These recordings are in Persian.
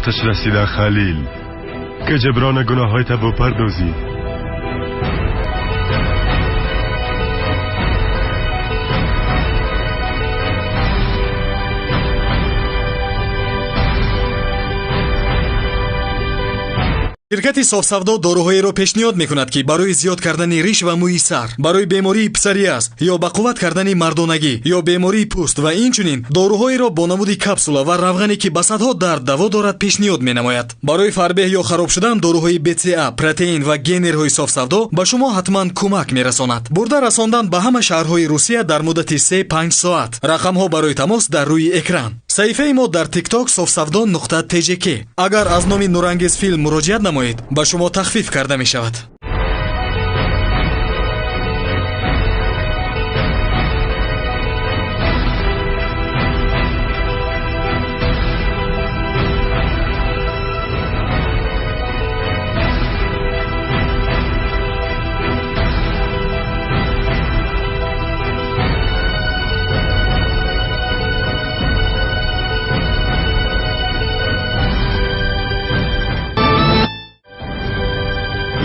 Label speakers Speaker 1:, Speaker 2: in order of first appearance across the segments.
Speaker 1: وقتش رسیده خلیل که جبران گناه‌هایت بپردازی.
Speaker 2: شرکت صاف‌سودا داروهایی را پیشنهاد می‌کند که برای زیاد کردن ریش و موی سر، برای بیماری پسریاز یا به قوت کردن مردانگی یا بیماری پوست و اینچنین داروهایی را با نمود کپسول و روغنی که به صدها درد دوا دارد پیشنهاد می‌نماید. برای فربه یا خراب شدن داروهای BCA، پروتئین و گینرهای صاف‌سودا به شما حتما کمک می‌رساند. برده رساندن به همه شهرهای روسیه در مدت 3-5 ساعت. رقم‌ها برای تماس در روی اکران. صفحه ما در تیک تاک صاف‌سودا.tjk. اگر از نام نورانگیز فیلم مراجعت نمایید به شما تخفیف کرده می شود.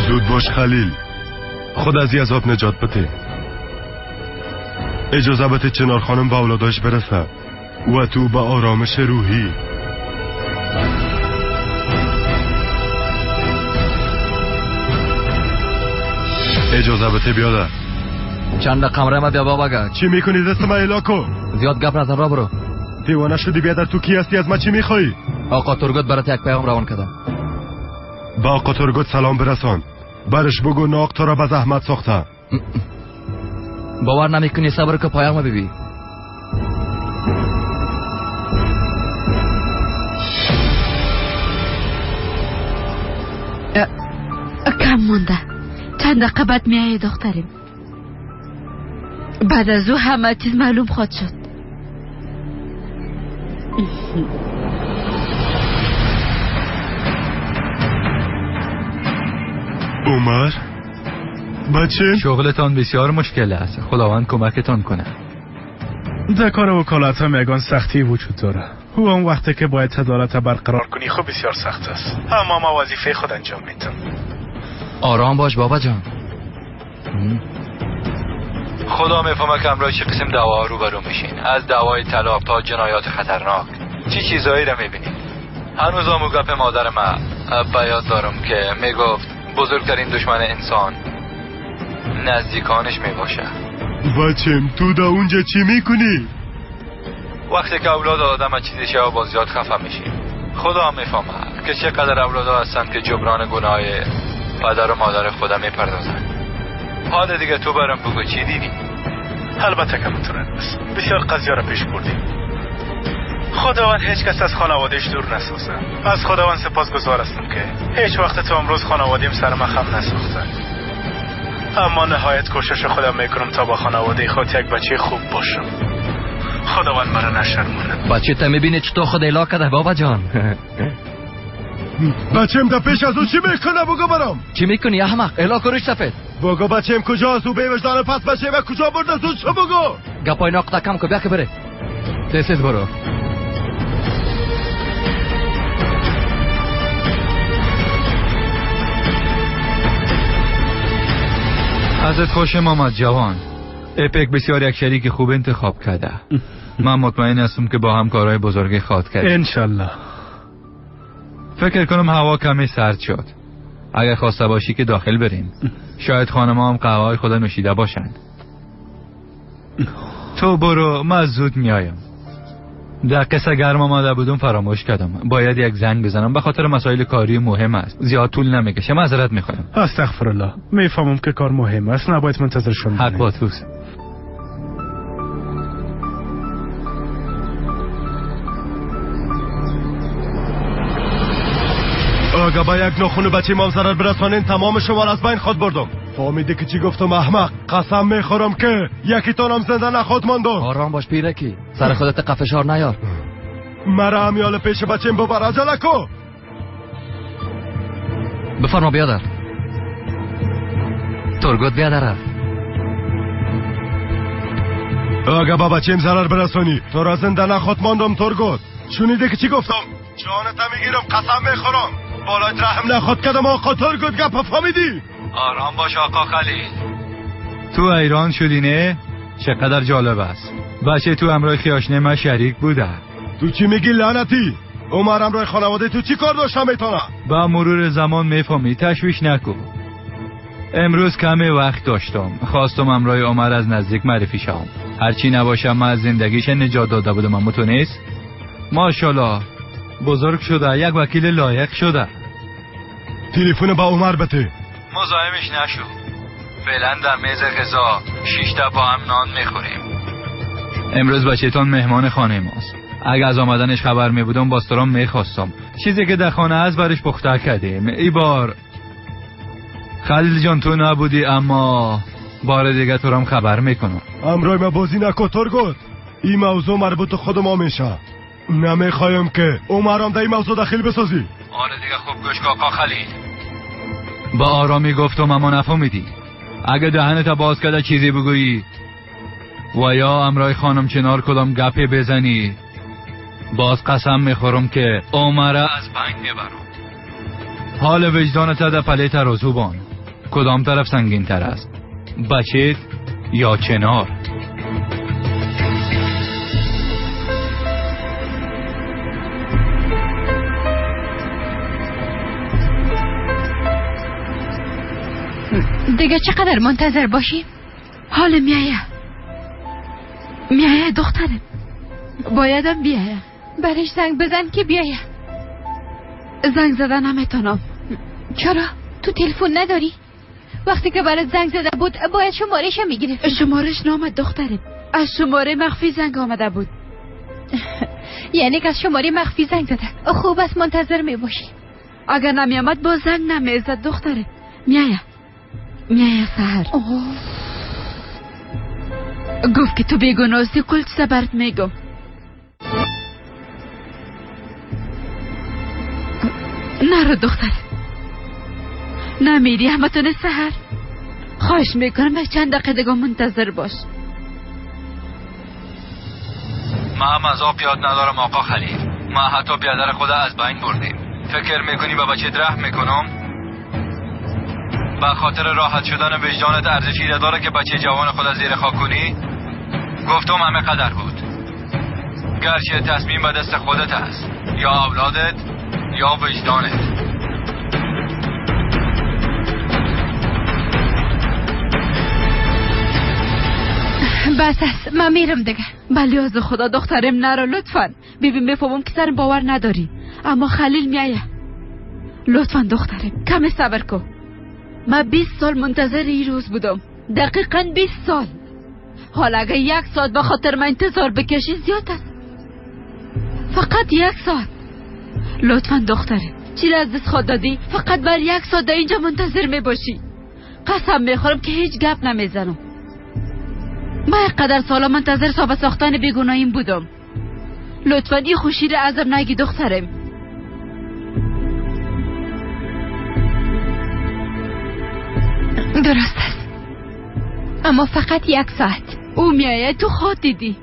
Speaker 1: زود باش خلیل، خود از این عذاب نجات بده. اجازه بده چنار خانم به اولاداش برسه و تو به آرامش روحی. اجازه بده بیاده.
Speaker 3: چند قمره ما بیا بابا.
Speaker 1: چی میکنی دست من ایلا کو؟
Speaker 3: زیاد گپ نزن را برو.
Speaker 1: دیوانه شدی بیادر، تو کی هستی؟ از من چی میخوایی؟
Speaker 3: آقا ترگوت برات یک پیام روان کردم.
Speaker 1: با آقا ترگوت سلام برسان، برش بگو ناق تو را به زحمت ساخته.
Speaker 3: باور نمیکنی، صبر که پیام ببی.
Speaker 4: کم مونده، چند دقیقه بعد میایه دختریم. بعد از او همه چیز معلوم خواهد شد.
Speaker 1: عمر بچه،
Speaker 5: شغلتان بسیار مشکل است. خداوند کمکتان کنه.
Speaker 6: در کار وکالت هم یگان سختی وجود داره. او اون وقتی که باید عدالت برقرار کنی خب بسیار سخت است، اما ما وظیفه خود انجام میدم.
Speaker 3: آرام باش بابا جان.
Speaker 5: خدا میفهمه که امروز چه قسم دعوا روبرو میشین، از دعوای طلاق تا جنایات خطرناک. چی چیزایی رو میبینین. هنوز امو گپ مادر ما به یاد دارم که میگفت بزرگترین دشمن انسان نزدیکانش میباشه.
Speaker 1: بچم تو دا اونجا چی میکنی؟
Speaker 5: وقتی که اولاد آدم چیزی شو باز زیاد خفه میشیم. خدا هم میفهمه که چقدر اولاد هستن که جبران گناه پدر و مادر خودم میپردازن. حالا دیگه تو برام بگو چی دیدی؟
Speaker 6: البته که مترنس بسیار قضیه را پیش بردیم. خداوند هیچ کس از خانوادهش دور نسازه. از خداوند سپاسگزار هستم که هیچ وقت تا امروز خانوادیم سر من خم نساخته. اما نهایت کوشش خودم میکنم تا با خانواده خود یک بچه خوب باشم. خداوند مرا نشرمونه.
Speaker 3: بچه تا میبینی چطور خود اعلا کرده بابا جان.
Speaker 1: بچم در پیش از او چی میکنه؟ بگو برام
Speaker 3: چی میکنی احمق؟ اعلا کروش سفید.
Speaker 1: بگو بچم کجاست؟ او بیوجدان پس بچه و کجا برده؟ زود چه بگو.
Speaker 3: گپای ناقطه کم کو، بیا که بره. تیز برو.
Speaker 5: ازت خوشم آمد جوان. اپک بسیار یک شریک خوب انتخاب کرده. من مطمئن هستم که با هم کارهای بزرگی خواهد کرد
Speaker 6: انشالله.
Speaker 5: فکر کنم هوا کمی سرد شد. اگر خواسته باشی که داخل بریم. شاید خانم‌ها هم قهوه‌های خدا نوشیده باشند. تو برو، من زود میایم. در قصه گرم آمده بودم فراموش کردم. باید یک زنگ بزنم، به خاطر مسائل کاری مهم است. زیاد طول نمیکشه، معذرت میخوایم.
Speaker 6: استغفر الله. میفهمم که کار مهم است، نباید منتظر شما.
Speaker 5: حق با توست.
Speaker 1: اگه با یک ناخن بچه مام ضرر برسانین تمام شما را از بین خود بردم. فهمیدی که چی گفتم احمق؟ قسم میخورم که یکی تانم زنده نخواد ماندم.
Speaker 3: آرام باش پیرکی، سر خودت قفشار نیار.
Speaker 1: مرا امیال پیش بچیم ببر، عجله کو.
Speaker 3: بفرما بیادر. ترگوت بیادر.
Speaker 1: اگه با بچیم ضرر برسانی تو را زنده نخواد ماندم. ترگوت شنیده که چی گفتم؟ جانت میگیرم، قسم میخورم بالای رحم نخواد کردم آقا ترگوت. گپ فهمیدی؟
Speaker 5: آرام باش آقا خلیل. تو ایران شدی نه؟ چقدر جالب است. بچه تو همراه خیاشنه من شریک بوده.
Speaker 1: تو چی میگی لعنتی؟ عمر همراه خانواده تو چی کار داشتم میتونه؟
Speaker 5: با مرور زمان میفهمی، تشویش نکن. امروز کمی وقت داشتم، خواستم همراه عمر از نزدیک معرفی شم. هرچی نباشم من از زندگیش نجات داده بودم، اما تو نیست. ماشاءالله بزرگ شده، یک وکیل لایق شده.
Speaker 1: تلفن با عمر بده.
Speaker 5: مزاحمش نشو. فعلا در میز غذا 6 تا با هم نان میخوریم. امروز بچه‌تون مهمان خانه ماست. اگه از آمدنش خبر می بودم باسترام میخواستم. چیزی که در خانه از برش پخته کردیم. ای بار خلیل جان تو نبودی، اما بار دیگه تو رام خبر میکنم.
Speaker 1: امرای ما بازی نکن ترگوت. این موضوع مربوط خود ما میشه. نمیخوایم که عمرم در این موضوع دخیل بسازی.
Speaker 5: آره دیگه، خوب گوش کن آقا خلیل. با آرامی گفتم اما نفهمیدی. اگه دهنت باز کرده چیزی بگویی و یا امرای خانم چنار کدام گپی بزنی، باز قسم میخورم که عمره از بنگ میبرم. حال وجدانت در پله ترازو بان، کدام طرف سنگین تر است، بچیت یا چنار؟
Speaker 4: دیگه چقدر منتظر باشیم؟ حال میایه میایه دخترم، بایدم بیایه. برش زنگ بزن که بیایه. زنگ زدن نمیتونم. چرا؟ تو تلفن نداری؟ وقتی که برات زنگ زده بود باید شمارش میگرفت. شمارش نامد دخترم، از شماره مخفی زنگ آمده بود. یعنی که از شماره مخفی زنگ زده. خوب است، منتظر میباشی. اگر نمیامد با زنگ نمیزد دخترم. میایه میایه سحر. گفت که تو بیگناهستی، کل چیز برات میگم. نرو دختر، نمیری همتون سحر. خواهش میکنم یک چند دقیقه دیگه منتظر باش.
Speaker 5: من هم از آب یاد ندارم آقا خلیل. من حتی بیادر خود از بین بردیم. فکر میکنی به بچه رحم میکنم؟ به خاطر راحت شدن وجدانت ارزشی نداره که بچه جوان خود از زیر خاک کنی؟ گفتم همه قدر بود. گرچه تصمیم به دست خودت است، یا اولادت یا وجدانت.
Speaker 4: بس است، من میرم دیگه. بلی از خدا دخترم نرو لطفا. ببین میفهمم که سرم باور نداری، اما خلیل میایه. لطفا دخترم کمی صبر کن. من 20 سال منتظر این روز بودم، دقیقا 20 سال. حالا اگه 1 ساعت به خاطر من انتظار بکشی زیاد است. فقط 1 ساعت. لطفا دخترم چی را از دست خود دادی؟ فقط بر 1 ساعت در اینجا منتظر میباشی. قسم میخورم که هیچ گپ نمیزنم. من قدر سالا منتظر ثابت ساختن بیگناهیم بودم. لطفا این خوشی را ازم نگی دخترم. درست است، اما فقط 1 ساعت. او میآید، تو خود دیدی.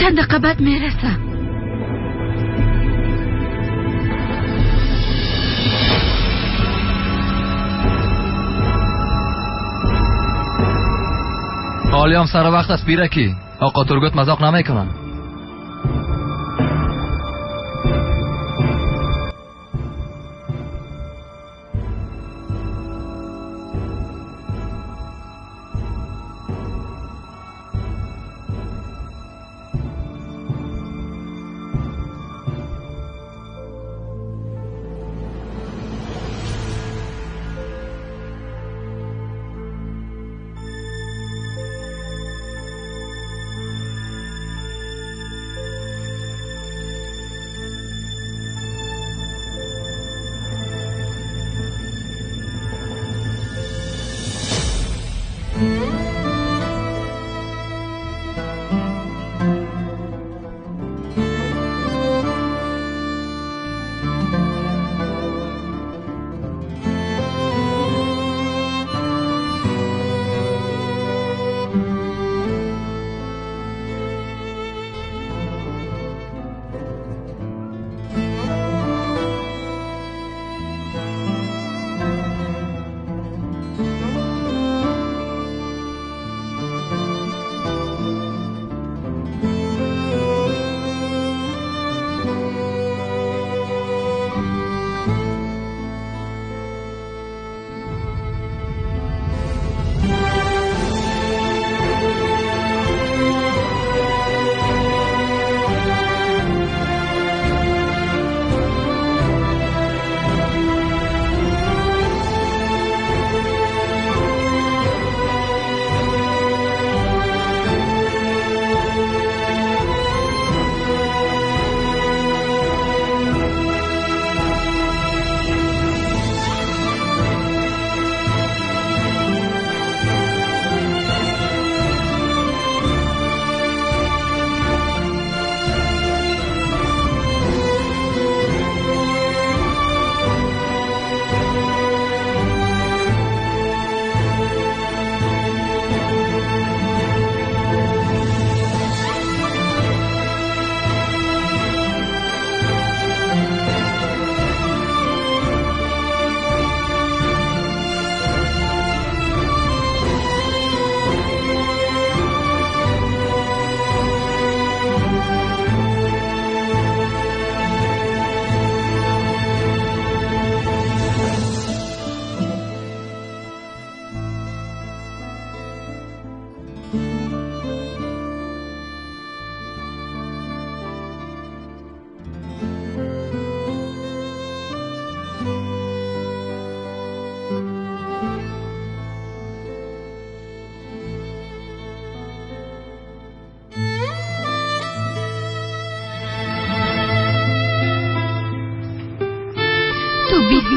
Speaker 4: چند دقیقه بعد میرسم.
Speaker 3: حالی هم سر وقت است بیرکی. آقا ترگوت مذاق نمیکنن.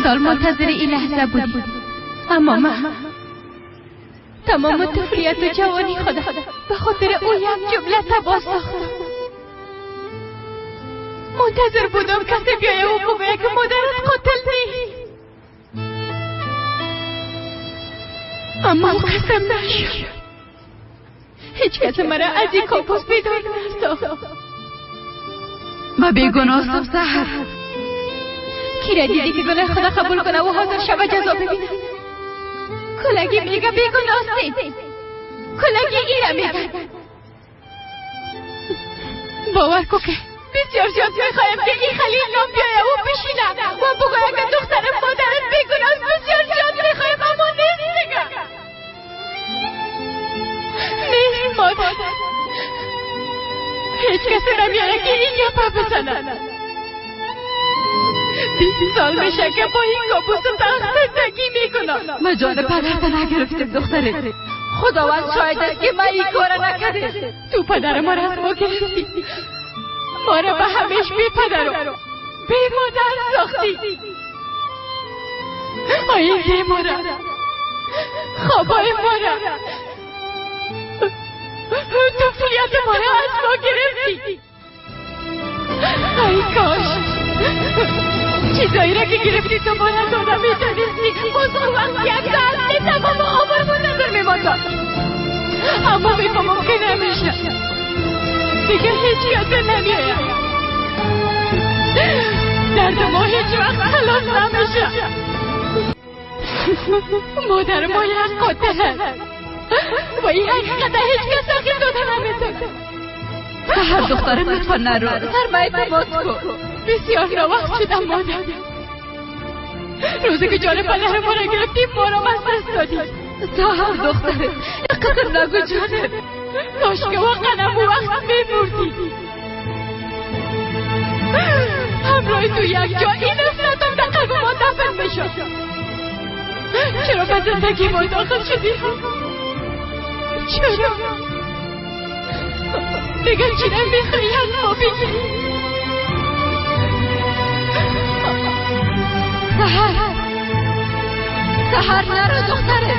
Speaker 4: سال منتظر این لحظه بودی، اما من تمام طفلیت و جوانی خدا به خاطر او یک جمله تباه ساختم. منتظر بودم کسی بیایه و بگویه که مادرت قاتل نیست، اما او قسم نشد. هیچ کس مرا از این کابوس بیدار نساخت. ما بیگناهستم سحر. کی را دیدی که گناه خدا قبول کنه و حاضر شوه جزا ببینه؟ کلگی میگه بیگناهستی، کلگی ایره میگه. باور کو که بسیار زیاد میخوایم که این خلیل نام بیایه و بشینه و بگویه که دخترم مادرت بیگناهست. بسیار زیاد میخوایم، اما نیست دیگه، نیست مادر. هیچ کسی نمیاره که این گپه بزنه. 20 سال میشه که با این کابوس تخت زندگی میکنم. ما جان پدرت نگرفتیم دختره. خداوند شاهد است که من این کار نکردم. تو پدر ما را از ما گرفتی، ما را به همیش بی پدر و بی مادر ساختی. آینده ما را، خوابای ما را، طفولیت ما را از ما گرفتی. ای کاش چیزایی را که گرفتی تو ما را داده میتونستی. باز اون وقت یک ساعت تمام آبرمون نظر میماندم، اما میفهمم که نمیشه دیگه. هیچ کس نمیآید، درد ما هیچ وقت خلاص نمیشه. مادر ما یک قاتل است و این حقیقت هیچ کس تغییر داده نمیتونه. سحر دخترم لطفا نرو، سرمایه اعتماد کن. بسیار ناوقت شدم مادر. روزی که جان پدر ما را گرفتی ما را از دست دادی. سحر دخترم قسم نگو جانم، کاش که واقعا اون وقت میمردی. همراه تو یک جا این نفرتم در قلب ما دفن میشد. چرا به زندگی ما داخل شدی؟ چرا؟ دیگه چی نمیخوایی از ما بگیری؟ سحر، سحر نرو دختره.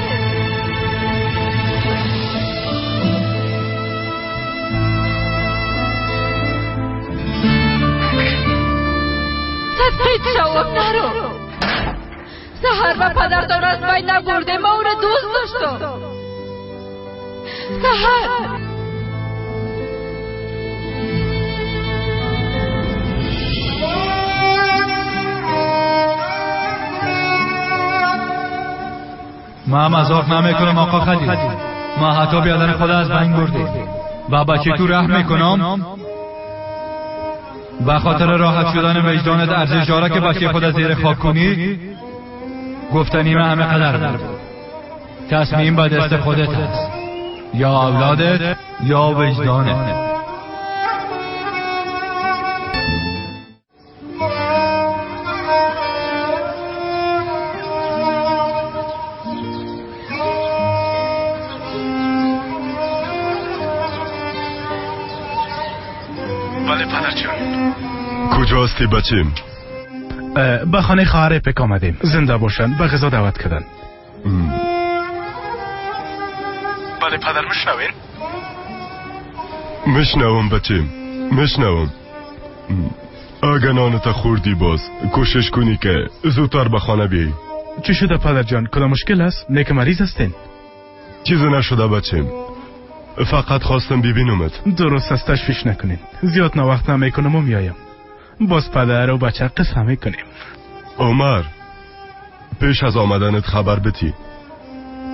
Speaker 4: سپید شوم نرو. سحر و پدرتان از بین نبرده، ما او را دوست داشتم. سحر
Speaker 5: ما مذاق نمیکنم آقا خلیل. ما حتی بیادر خدا از بین برده و بچه تو رحم میکنم. به خاطر راحت شدن وجدانت ارزش داره که بچه خود از زیر خاک کنی. گفتنی من همه قدر بود. تصمیم به دست خودت است، یا اولادت یا وجدانت.
Speaker 1: کجا هستی بچیم؟
Speaker 6: به خانه خواهر پک آمدیم. زنده باشن، به غذا دعوت کردن. بله پدر میشنوین؟
Speaker 1: میشنوم بچیم، میشنوم. اگه نانت خوردی باز کوشش کنی که زودتر به خانه بیایی.
Speaker 6: چی شده پدر جان؟ کدام مشکل است؟ نه که مریض هستین؟
Speaker 1: چیزی نشده بچیم، فقط خواستم ببینمت.
Speaker 6: درست است، تشویش نکنین. زیاد ناوقت نمیکنم و میایم. باز پدر و بچه قصه میکنیم.
Speaker 1: عمر، پیش از آمدنت خبر بتی.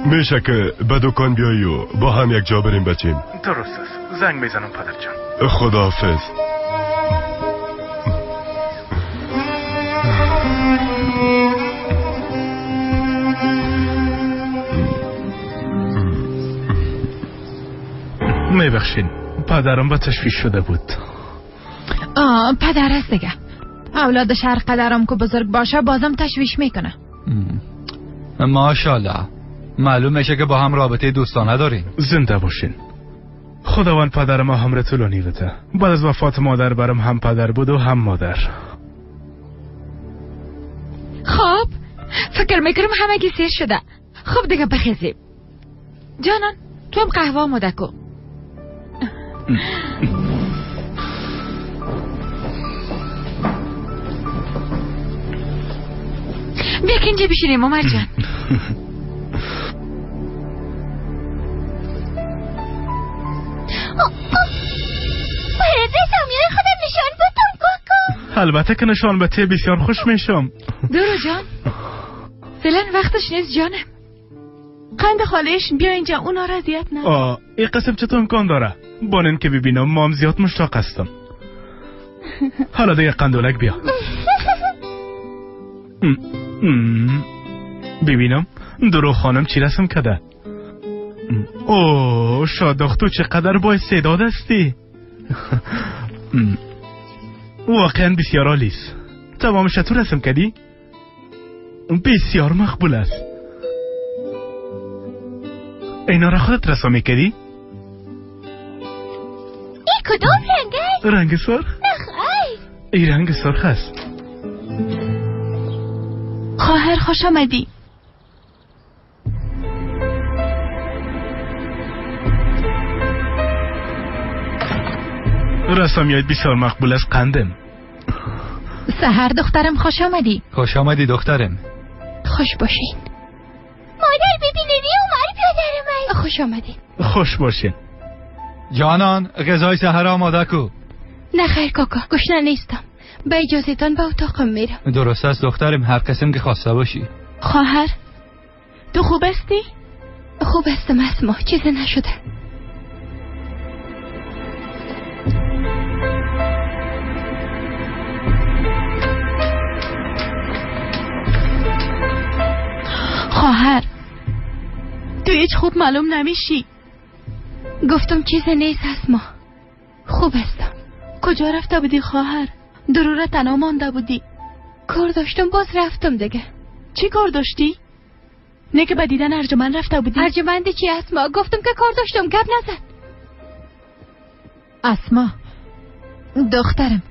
Speaker 1: میشه که به دکان بیایی و با هم یک جا بریم بچیم.
Speaker 6: درست است، زنگ میزنم پدر جان.
Speaker 1: خداحافظ.
Speaker 6: میبخشین پدرم با تشویش شده بود.
Speaker 7: پدر است دیگه. اولادش هر قدرم که بزرگ باشه بازم تشویش میکنه.
Speaker 5: ماشاءالله، معلوم میشه که با هم رابطه دوستانه داریم.
Speaker 6: زنده باشین. خداوند پدر ما هم طولانی بده. بعد از وفات مادر برم هم پدر بود و هم مادر.
Speaker 4: خب فکر میکنم همگی سیر شده. خب دیگه بخیزیم. جانان تو هم قهوه آماده کن. بیا که اینجا بشینیم عمر جان.
Speaker 8: باید رسامیای خودم نشان بدم کاکا.
Speaker 6: البته که نشان بده، بسیار خوش میشم.
Speaker 4: درو جان فعلا وقتش نیست جانم.
Speaker 9: قند خالش بیا اینجا، اونا را اذیت نه.
Speaker 6: این قسم چطور امکان داره؟ بانین که ببینم مام زیاد مشتاق هستم. حالا دیگه قندولک بیا. ببینم درو خانم چی رسم کده. اوه شادخ تو چقدر با استعداد هستی. واقعا بسیار عالی است. تمامش تو رسم کردی؟ بسیار مقبول است. اینا را خودت رسم میکردی؟
Speaker 8: ای کدوم رنگ است؟
Speaker 6: رنگ سرخ؟
Speaker 8: نه
Speaker 6: ای رنگ سرخ است.
Speaker 9: خواهر خوش آمدی.
Speaker 6: رسامیت بسیار مقبول است قندم.
Speaker 7: سحر دخترم خوش آمدی.
Speaker 5: خوش آمدی دخترم.
Speaker 7: خوش باشین.
Speaker 8: مادر ببینید عمر برادرم است.
Speaker 7: خوش آمدی.
Speaker 6: خوش باشین.
Speaker 5: جانان غذای سحر آماده کو.
Speaker 7: نه خیر کاکا گشنه نیستم. به اجازهتان به اتاقم میرم.
Speaker 5: درست است دخترم، هر قسم که خواسته باشی.
Speaker 9: خواهر تو خوب هستی؟
Speaker 7: خوب هستم اسما، چیزی نشده.
Speaker 9: خواهر تو هیچ خوب معلوم نمیشی.
Speaker 7: گفتم چیزی نیست اسما، خوب هستم.
Speaker 9: کجا رفته بودی خواهر؟ ضرورت تنها مانده بودی.
Speaker 7: کار داشتم باز رفتم دیگه.
Speaker 9: چی کار داشتی؟ نه که به دیدن ارجمند رفته بودی.
Speaker 7: ارجمند چی اسما؟ گفتم که کار داشتم، گپ نزن. اسما دخترم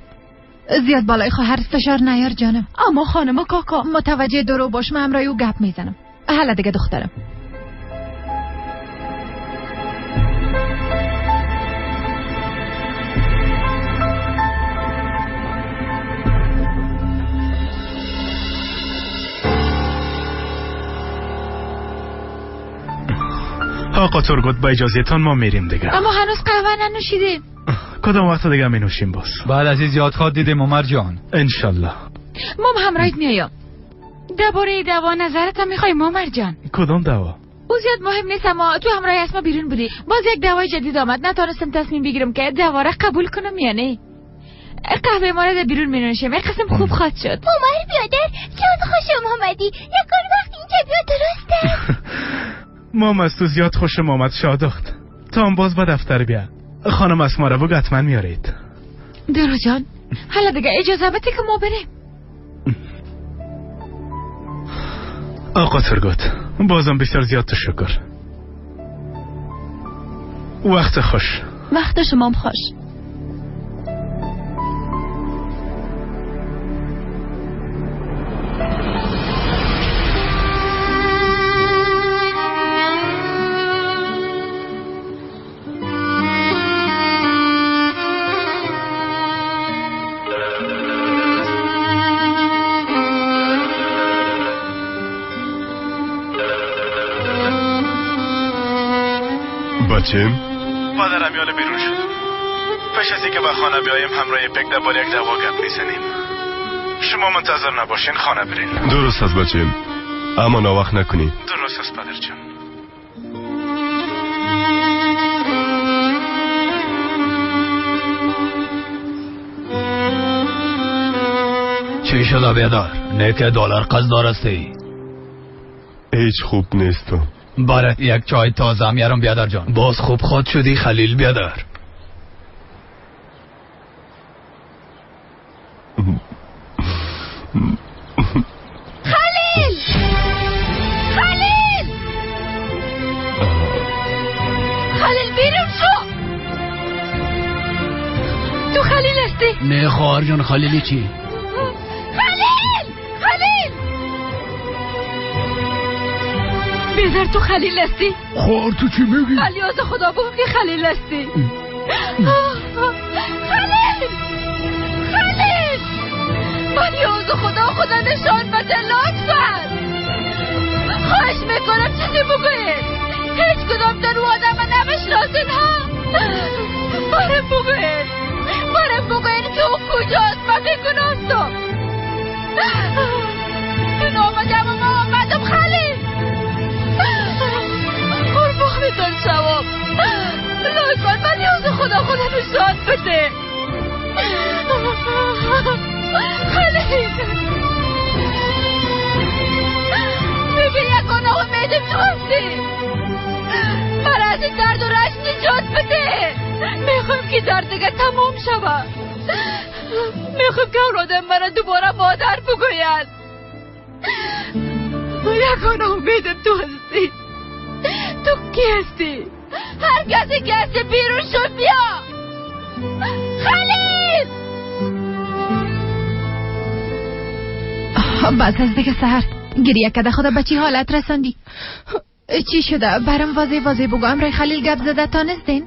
Speaker 7: زیاد بالای خواهر فشار نیار جانم.
Speaker 9: اما خانم کاکا
Speaker 7: متوجه درو باش، من همراه او گپ میزنم. حالا دیگه دخترم.
Speaker 6: آقا ترگوت با اجازهتان ما میریم دیگه.
Speaker 4: اما هنوز قهوه ننوشیدیم.
Speaker 6: کدام وقت دیگه می نوشیم باز.
Speaker 5: بعد از این زیاد خواد دیدیم عمر جان.
Speaker 6: انشالله.
Speaker 4: مام همراهت میایم. درباره دوا نظرت میخوای عمر جان؟
Speaker 6: کدام دوا؟
Speaker 4: او زیاد مهم نیست، اما تو همراه اسما بیرون بودی. باز یک دوای جدید آمد، نتونستم تصمیم بگیرم که دوا را قبول کنم یا نه. قهوه ما را بیرون می نوشیم، یک قسم خوب خواهد شد.
Speaker 8: عمر بیادر زیاد خوشم آمدی. یکان وقت اینجا بیا درسته.
Speaker 6: مام از تو زیاد خوشم آمد شادخت. تا هم باز به دفتر بیا. خانم اسما را بگو حتما میارید.
Speaker 4: درو جان حالا دیگه اجازه بده که ما بریم.
Speaker 6: آقا ترگوت بازم بسیار زیاد تشکر. وقت خوش.
Speaker 9: وقت شما خوش.
Speaker 1: بچم؟
Speaker 6: مادرم یال بیرون شد. پیش از اینکه به خانه بیایم همراه پک درباره یک دعوا گپ میزنیم. شما منتظر نباشین، خانه برین.
Speaker 1: درست است بچم، اما ناوقت نکنی.
Speaker 6: درست است پدر جان.
Speaker 10: چی شده بیادر؟ نه که دلار قرضدار هستی.
Speaker 1: هیچ خوب نیستم.
Speaker 10: برات یک چای تازه میارم بیادر جان. باز خوب خود شدی خلیل بیادر.
Speaker 4: خلیل! خلیل! خلیل بیرون شو! تو خلیل هستی؟
Speaker 10: نه خواهر جان، خلیلی چی؟
Speaker 4: خلیل! خلیل! بیدر تو خلیل هستی؟
Speaker 10: خواهر تو چی میگی؟
Speaker 4: علیاز خدا بگو که خلیل هستی. خلیل، خلیل، علیاز خدا، خدا نشان بده لطفا. خواهش میکنم چیزی بگوید. هیچ کدام در او آدم نمیشناسین ها. برم بگوید، برم بگوید که او کجاست. من بیگناهستم. من آمدم و ما آمدم خلیل. قربانتان شوم، لطفا من نیاز خدا، خدا نشان بده. خلیل ببین یکانه امیدم تو هستی. مرا از این درد و رنج نجات بده. میخوام که درد دیگه تمام شود. میخوام که اولادم مرا دوباره مادر بگوید. یکانه امیدم تو هستی. تو کی هستی؟ هر کسی که هستی بیرون شد بیا. خلیل!
Speaker 7: بس از دیگه سحر، گریه کده خدا به چی حالت رساندی؟ چی شده؟ برام واضح واضح بگو. امرای خلیل گپ زده تانستین؟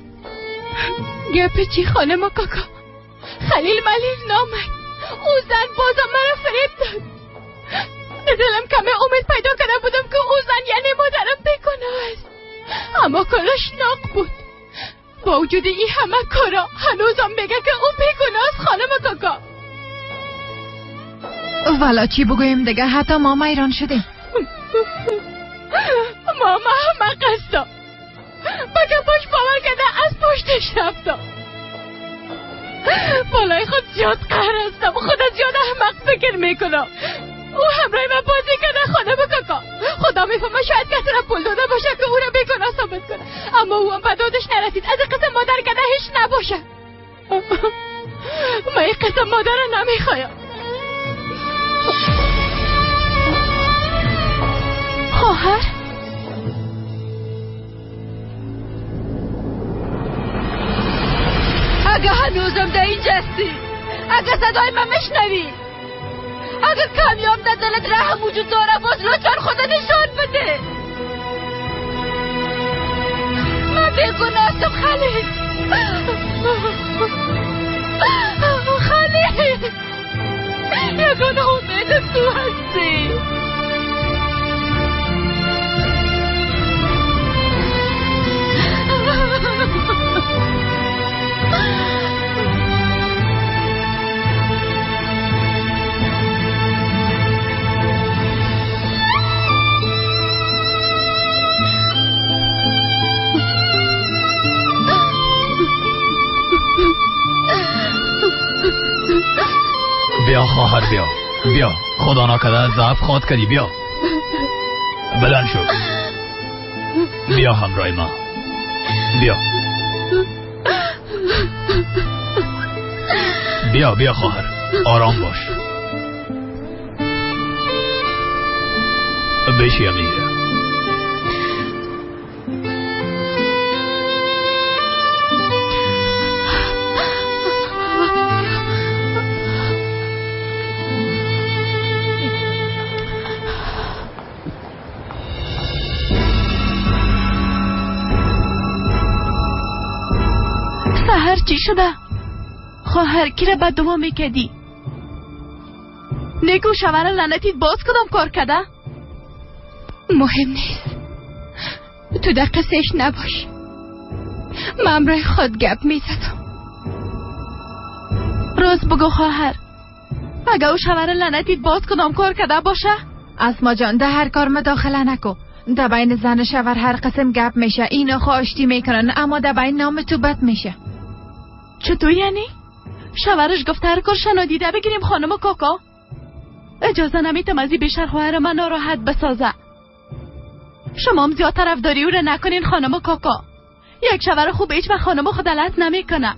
Speaker 9: گپ چی خانم کاکا؟ خلیل ملیل نامد. او زن بازم مرا فریب داد. دلم کمه امید پیدا کرده بودم که او زن یعنی مادرم بیگناه است، اما کارش ناق بود. با وجود این همه کارا هنوزم میگه که او بیگناه است خانم کاکا.
Speaker 7: والا چی بگویم دیگه، حتی ماما ایران شده.
Speaker 9: ماما همه قصدا با گپاش باور کرده از پشتش رفتم. بالای خود زیاد قهر هستم، خود زیاد احمق فکر میکنم. او همراه من بازی کرده خانم کاکا. خدا میفهمه شاید کسی را پول داده باشه که او را بیگناه ثابت کنه، اما او هم به دادش نرسید. از این قسم مادر کرده هیچ نباشه. من این قسم مادر را نمیخوایم. خواهر
Speaker 4: اگه هنوزم در اینجا هستی، اگه صدای من میشنوی، اگه کمیاب در دلت رحم وجود داره، باز لطفا خدا نشان بده. من بیگناهستم خلیل. خلیل یگانه امیدم تو هستی.
Speaker 10: بیا خواهر، بیا بیا، خدا نکرده ضعف خواد کردی. بیا بلند شو، بیا همراه ما، بیا بیا بیا خواهر، آرام باش. بشی امیره.
Speaker 9: سحر چی شده؟ خواهر کی را بد دعا میکردی؟ نیکو شوهر لعنتیت باز کدام کار کرده؟ مهم نیست، تو در قصهش نباش. من امرای خود گپ میزدم. راست بگو خواهر، اگه او شوهر لعنتیت باز کدام کار کرده باشه؟
Speaker 7: اسما جان ده هر کار مداخله نکو. ده بین زن و شوهر هر قسم گپ میشه، اینا خواهشتی میکنن، اما ده بین نام تو بد میشه.
Speaker 9: چطور یعنی؟ شوهرش گفت هر کار شنادیده بگیریم خانم کاکا. اجازه نمیتم از این بیشتر خواهر من ناراحت بسازه. شما هم زیاد طرفداری او را نکنین خانم کاکا. یک شوهر خوب هیچ وقت خانم خود غلط نمیکنه.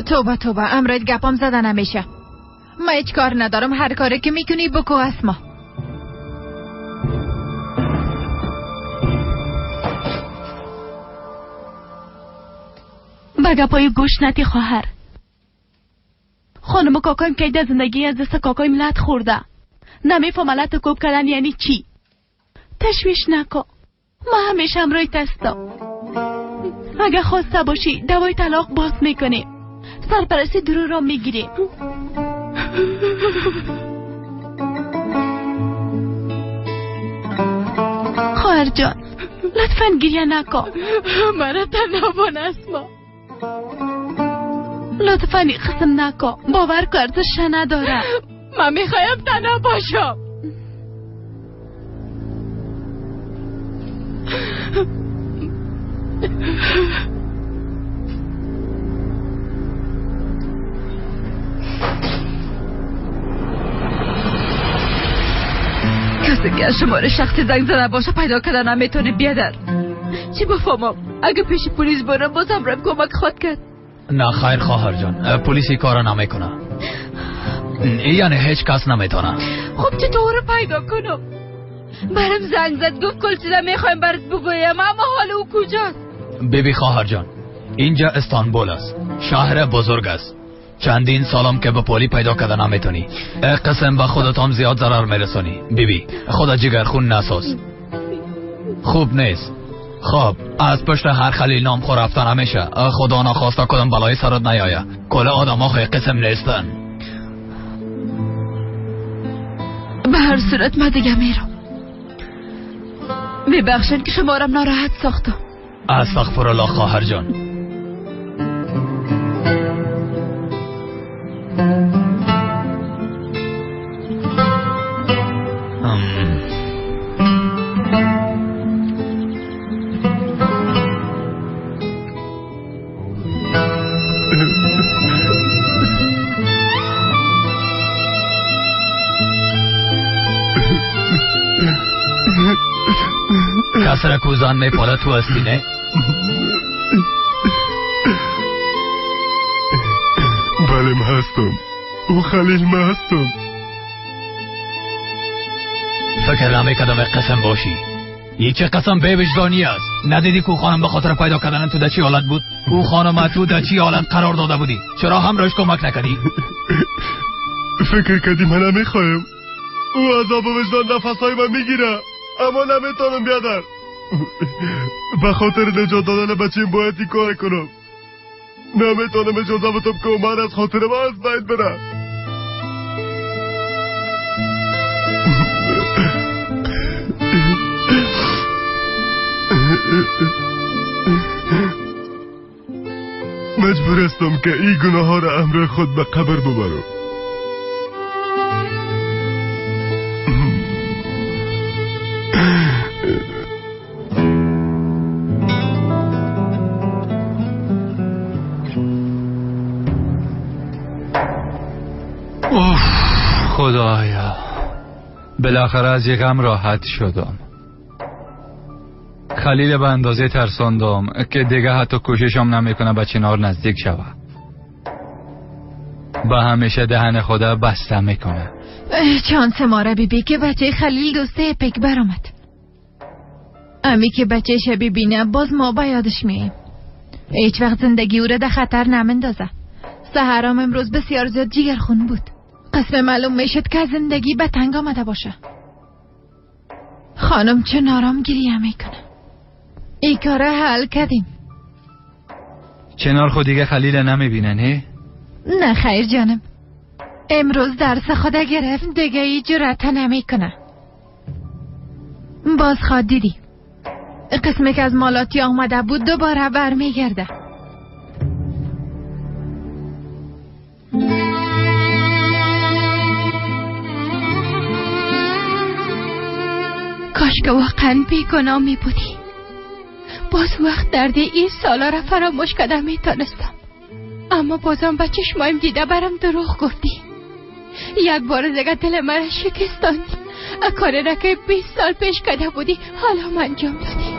Speaker 7: توبه توبه، امرت گپام زده نمیشه. من هیچ کار ندارم، هر کاری که میکنی بکو اسما.
Speaker 9: به گپای گوش ندی خواهر. خانم کاکایم که در زندگی از دست کاکایم لط خورده، نمیفهمه لط کوب کردن یعنی چی. تشویش نکن، من همیشه همراه هستم. اگه خواسته باشی دوای طلاق باز میکنیم، سرپرستی درو را میگیریم. خواهر جان لطفا گریه نکن. مرا تنها بان اسما، لطفا این قسم نکن، باور که ارزش نداره. من میخوایم تنها باشم.
Speaker 4: کسی که از شماره شخصی زنگ زده باشه پیدا کردن نمیتونه. بیادر چی بفهمم؟ اگه پیش پلیس برم بازم رم کمک خواد کرد.
Speaker 10: نه خیر خواهر جان، پلیس این کارا نمیکنه، یعنی هیچ کس نمیتونه.
Speaker 4: خب چطور پیدا کنم؟ برم زنگ زد گفت کل چیزا میخوایم برات بگویم، اما حال او کجاست؟
Speaker 10: بیبی خواهر جان، اینجا استانبول است، شهر بزرگ است. چندین سالم که به پولی پیدا کردن نمیتونی، قسم به خودت هم زیاد ضرر میرسونی. بیبی خدا جگرخون نساز، خوب نیست. خب از پشت هر خلیل نام خور رفتن همیشه، خدا نخواسته کدام بلای سرت نیایه. کل آدم ها خیلی قسم نیستن.
Speaker 4: به هر صورت من دیگه میرم. میبخشن که شما رم ناراحت ساختم.
Speaker 10: استغفر الله خواهر جان. کسر کوزان می پالا تو هستی نه؟
Speaker 1: بله من هستم، او خلیل من هستم.
Speaker 10: فکر نمی کردم قسم باشی. یه چه قسم بی وجدانی است. ندیدی که او خانم به خاطر پیدا کردن تو در چی حالت بود؟ او خانم تو در چی حالت قرار داده بودی؟ چرا همراهش کمک نکردی؟
Speaker 1: فکر کردی من نمیخوایم؟ او عذاب وجدان نفسهای من میگیره، اما نمیتونم بیادر. به خاطر نجات دادن بچیم باید این کار کنم. نمیتونم اجازه بدم که من از خاطر من از بین بره. مجبور هستم که این گناه ها را امر خود به قبر ببرم.
Speaker 5: اوف خدایا، بالاخره از یک غم راحت شدم. خلیل به اندازه ترساندم که دیگه حتی کوششم نمیکنه به چنار نزدیک شوه. به همیشه دهن خدا بسته میکنه.
Speaker 7: چانس ماره بیبی که بچه خلیل دوسته پک برآمد. امی که بچه شبی بینه باز ما به یادش میاییم. هیچ وقت زندگی او را در خطر نمندازه. سحرام امروز بسیار زیاد جیگرخون بود. قسم معلوم میشد که زندگی به تنگ آمده باشه. خانم چه نارام گریه میکنه. ای کاره حل کردیم.
Speaker 5: چنار خود دیگه خلیل نمیبینه نه؟
Speaker 7: نه خیر جانم، امروز درس خدا گرفت، دیگه ای جرأت نمیکنه. باز خواد دیدی قسمی که از مالاتی آمده بود دوباره برمیگرده.
Speaker 9: کاش که واقعا بیگناه می بودی. باز وقت درد این سالا را فراموش کردم میتونستم، اما بازم به چشمایم دیده برم دروغ گفتی. یک بار دیگه دل مرا شکستاندی. کاری را که 20 سال پیش کرده بودی حالا من انجام دادی.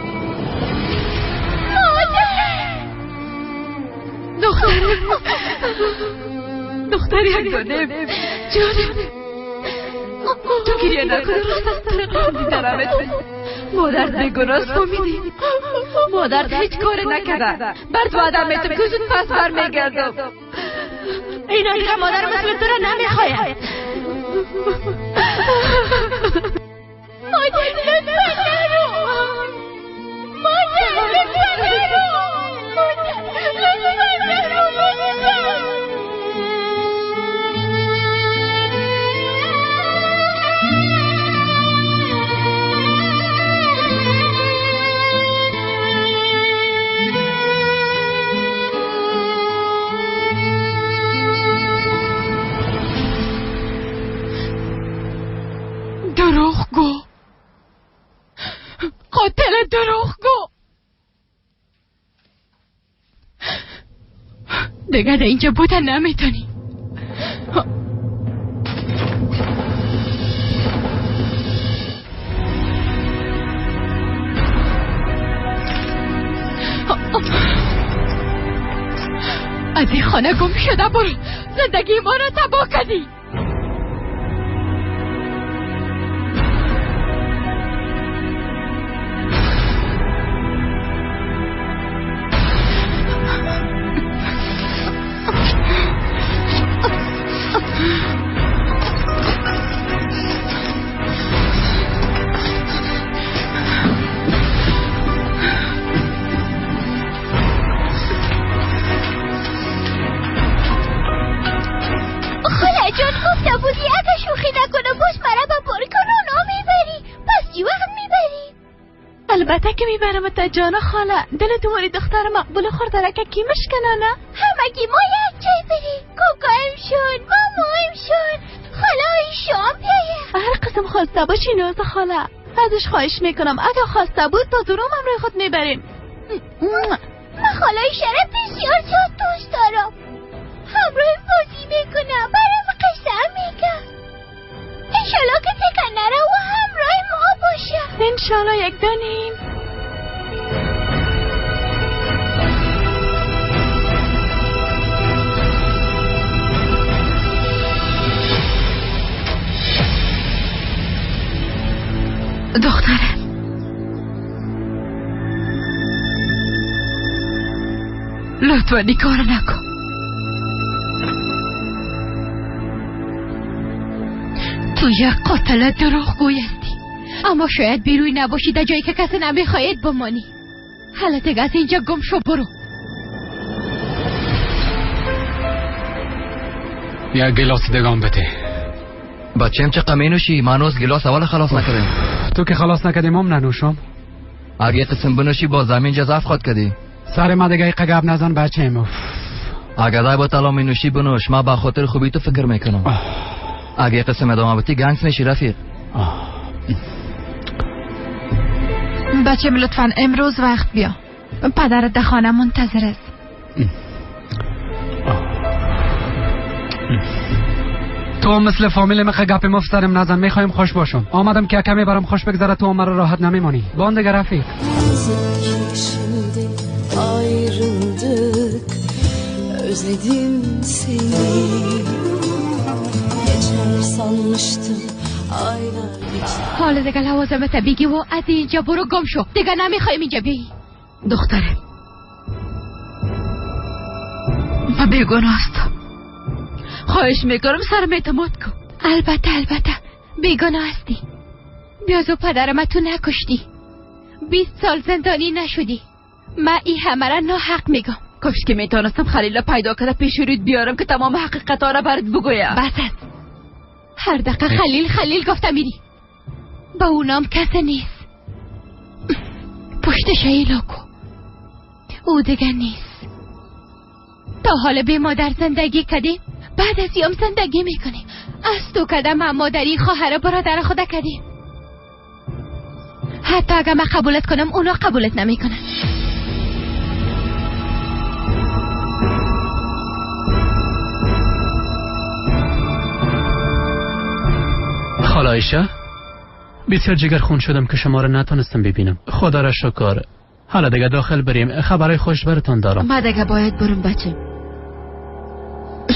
Speaker 8: مادر،
Speaker 4: دخترم، دختر یک دانه جانم، تو گریه نکن، راست از طریق دیدنمت. مادر بیگناه فهمیدی؟ مادر هیچ کار نکرده. برات وعده میتم که زود پس برمیگردم.
Speaker 9: اینا دیگه مادر مثل تو را نمیخواید.
Speaker 8: مادر لطفا نرو.
Speaker 9: قاتل دروغگو. دیگه در اینجا بودن نمیتونی. از این خانه گم شده برو. زندگی ما را تباه کردی.
Speaker 4: البته که میبرم تا جان خاله. دل تو ماری دختر مقبول خورده که کی مشکنانه؟
Speaker 8: همگی ما یک جای بریم. کوکایم شون، مامایم شون، خاله شام بیایه.
Speaker 4: هر قسم خواسته باشی ناز خاله. ازش خواهش میکنم اگه خواسته بود تا زورم روی خود میبریم.
Speaker 8: من خاله شرف بسیار زیاد دوست دارم. همراه بازی میکنم، برام قصه میگم. انشالله که تکن نره و همراه ما باشه.
Speaker 4: انشالله یک دانیم. دخترم لطفا این کار نکن.
Speaker 9: تو یک قاتل دروغگوی هستی، اما شاید بیروی نباشی در جایی که کسی نمیخواهد بمانی. حالا دیگه از اینجا گم شو برو.
Speaker 11: یک گلاس دگان بده.
Speaker 3: بچیم چه می نوشی؟ من هنوز گلاس اول خلاص نکردیم.
Speaker 11: تو که خلاص نکردیم هم ننوشم.
Speaker 3: اگه قسم بنوشی با زمین جزاف خود کردی.
Speaker 11: سر ما دیگه گپ نزن بچیم.
Speaker 3: اگه دای با طلا می نوشی بنوش، ما با خاطر خوبی تو فکر میکنم. اگه قسم ادامه بدی گنگس میشی رفیق.
Speaker 7: بچه لطفا امروز وقت بیا. پدرت در خانه منتظر است.
Speaker 11: تو مثل فامیل مخ گپ مفت سرم نزن. میخوایم خوش باشم. آمدم که کمی برام خوش بگذره، تو مرا راحت نمیمانی. بان دیگه رفیق.
Speaker 9: حالا دیگه لوازمت بگی و از اینجا برو گم شو. دیگه نمیخوایم اینجا بیایی.
Speaker 4: دخترم من بیگناه هستم. خواهش میکنم سرم اعتماد کن.
Speaker 9: البته البته بیگناه هستی. بیازو پدرم تو نکشتی. 20 سال زندانی نشدی. من این همه را ناحق میگم.
Speaker 4: کاش که میتونستم خلیل پیدا کرده پیش رویت بیارم که تمام حقیقت ها را برات بگویم.
Speaker 9: بس است. هر دقیقه خلیل خلیل گفته میری. با اونام کسی نیست. پشت شیلا کو. او دیگه نیست. تا حال به مادر زندگی کردیم، بعد از یام زندگی میکنیم. از تو کدم هم مادری خواهر برادر خدا کردیم. حتی اگر من قبولت کنم اونا قبولت نمیکنن.
Speaker 12: خاله عایشه، بسیار جگر خون شدم که شما را نتونستم ببینم. خدا را شکر. حالا دیگه داخل بریم. خبرای خوش براتون دارم.
Speaker 4: من دیگه باید برم بچه.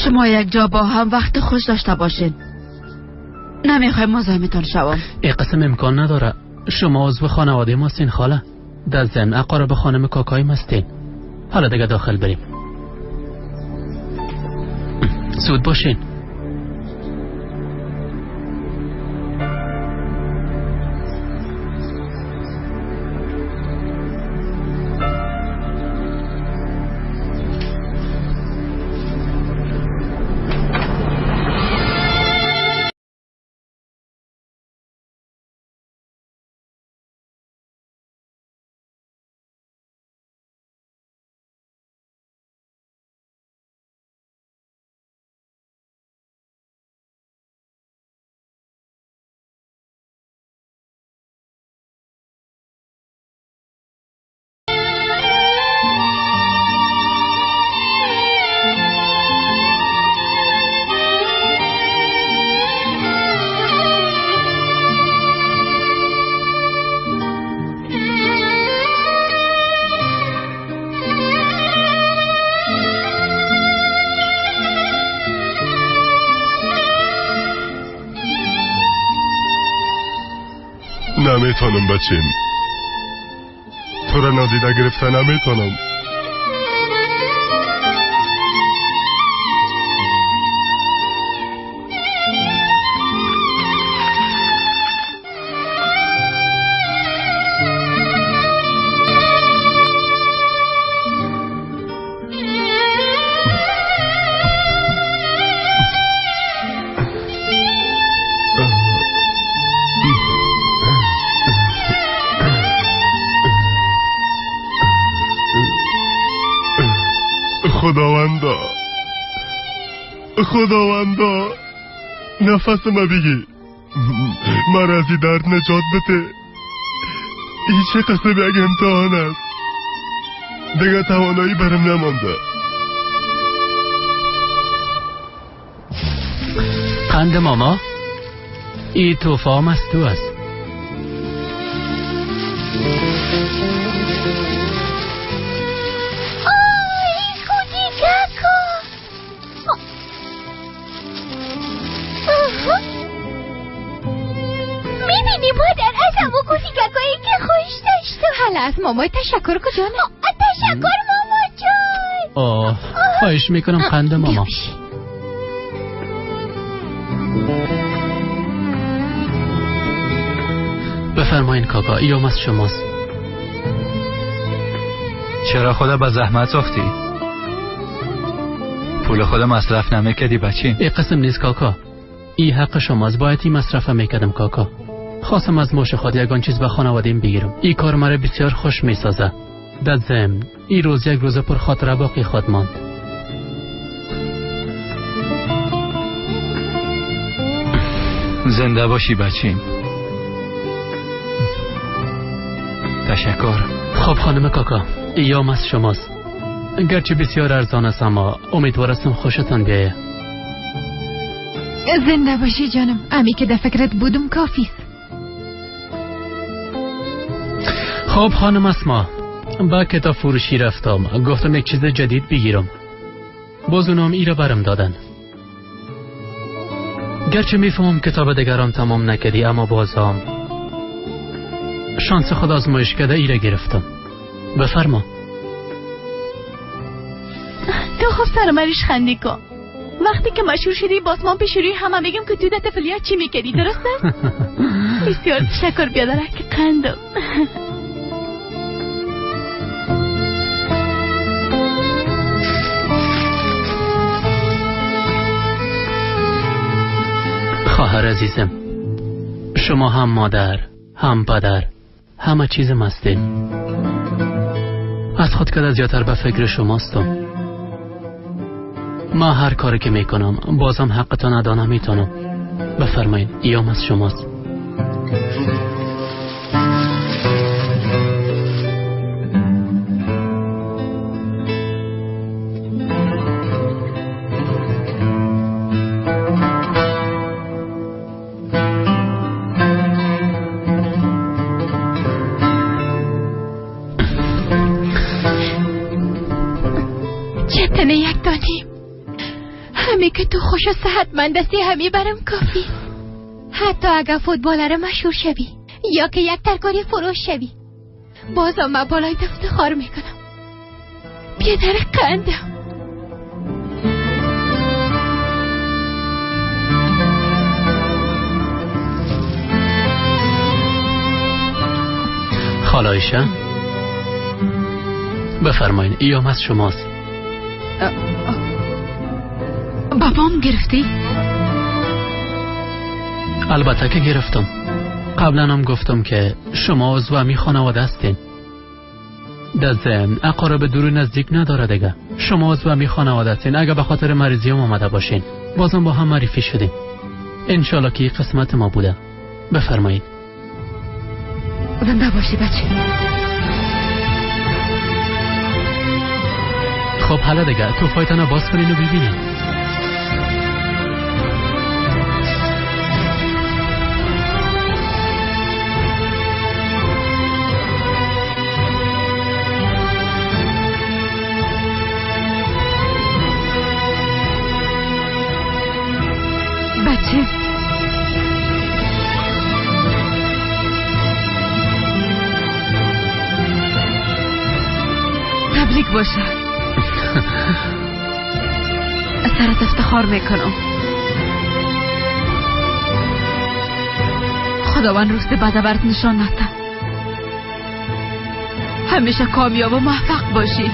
Speaker 4: شما یک جا با هم وقت خوش داشته باشین. نمیخوایم مزاحمتان شوم.
Speaker 12: ای قسم امکان نداره. شما عضو خانواده ما هستین خاله. در ضمن اقارب خانم کاکایم هستین. حالا دیگه داخل بریم. زود باشین.
Speaker 1: نمیتونم بچیم، تو را نادیده گرفته نمیتونم. خداوندا، خداوندا، نفس ما بگی، مرا از این درد نجات بده. این چه قسم یک امتحان است، دیگه توانایی برم نمانده.
Speaker 12: قند ماما، این توفام از تو است.
Speaker 7: از مامای تشکر کن جانم.
Speaker 8: تشکر ماما جان.
Speaker 12: آه، خواهش میکنم قند ماما. بفرمایین کاکا، ایام از شماست.
Speaker 5: چرا خدا به زحمت ساختی؟ پول خدا مصرف نمیکردی بچه؟
Speaker 12: ای قسم نیست کاکا، ای حق شماست، باید ای مصرف میکردم کاکا. خواستم از موش خود یگان چیز به خانوادیم بگیرم. این کار مرا بسیار خوش میسازه. در ضمن این روز یک روز پر خاطره باقی خود ماند.
Speaker 5: زنده باشی بچیم. تشکر.
Speaker 12: خب خانم کاکا، ایام از شماست. گرچه بسیار ارزان است، اما امیدوار هستم خوشتان بیایه.
Speaker 7: زنده باشی جانم، امی که در فکرت بودم کافیست.
Speaker 12: خب خانم اسما، با کتاب فروشی رفتم، گفتم یک چیز جدید بگیرم. باز اونام ای را برم دادن. گرچه میفهمم کتاب دیگران تمام نکردی، اما بازم شانس خود آزمایش کرده ای را گرفتم. بفرما.
Speaker 9: تو خب سر مریش خندی کن. وقتی که مشهور شدی باز ما پیش روی همه میگم که تو در طفلیت چی میکردی، درسته؟ بسیار تشکر بیادره که قندم.
Speaker 12: خواهر عزیزم، شما هم مادر هم پدر همه چیزم هستین. از خود که زیادتر به فکر شماستم. ما هر کاری که میکنم بازم حقتان ادا نمیتونم. بفرمایید، ایام از شماست.
Speaker 9: چتنه یک دانیم همه که تو خوش و صحتمند هستی همی برم کافی.
Speaker 8: حتی اگر فوتبالر مشهور شوی یا که یک ترکاری فروش شوی،
Speaker 9: بازم من بالای افتخار میکنم. بیادر قندم.
Speaker 12: خاله عایشه، بفرمایین، ایام از شماست.
Speaker 4: بابام گرفتی؟
Speaker 12: البته که گرفتم. قبلا هم گفتم که شما عضو همی خانواده هستین. در ضمن اقارب دور نزدیک نداره دیگه. شما عضو همی خانواده هستین. اگه به خاطر مریضی هم آمده باشین، بازم با هم معرفی شدیم. انشالله که قسمت ما بوده. بفرمایید.
Speaker 4: زنده باشی بچه.
Speaker 12: خب حالا دیگه تو فایتان باز کنین و ببینین.
Speaker 4: بچه تبریک باشه. از سرت افتخار میکنم. خداوند روز بد برات نشان نده. همیشه کامیاب و موفق باشی.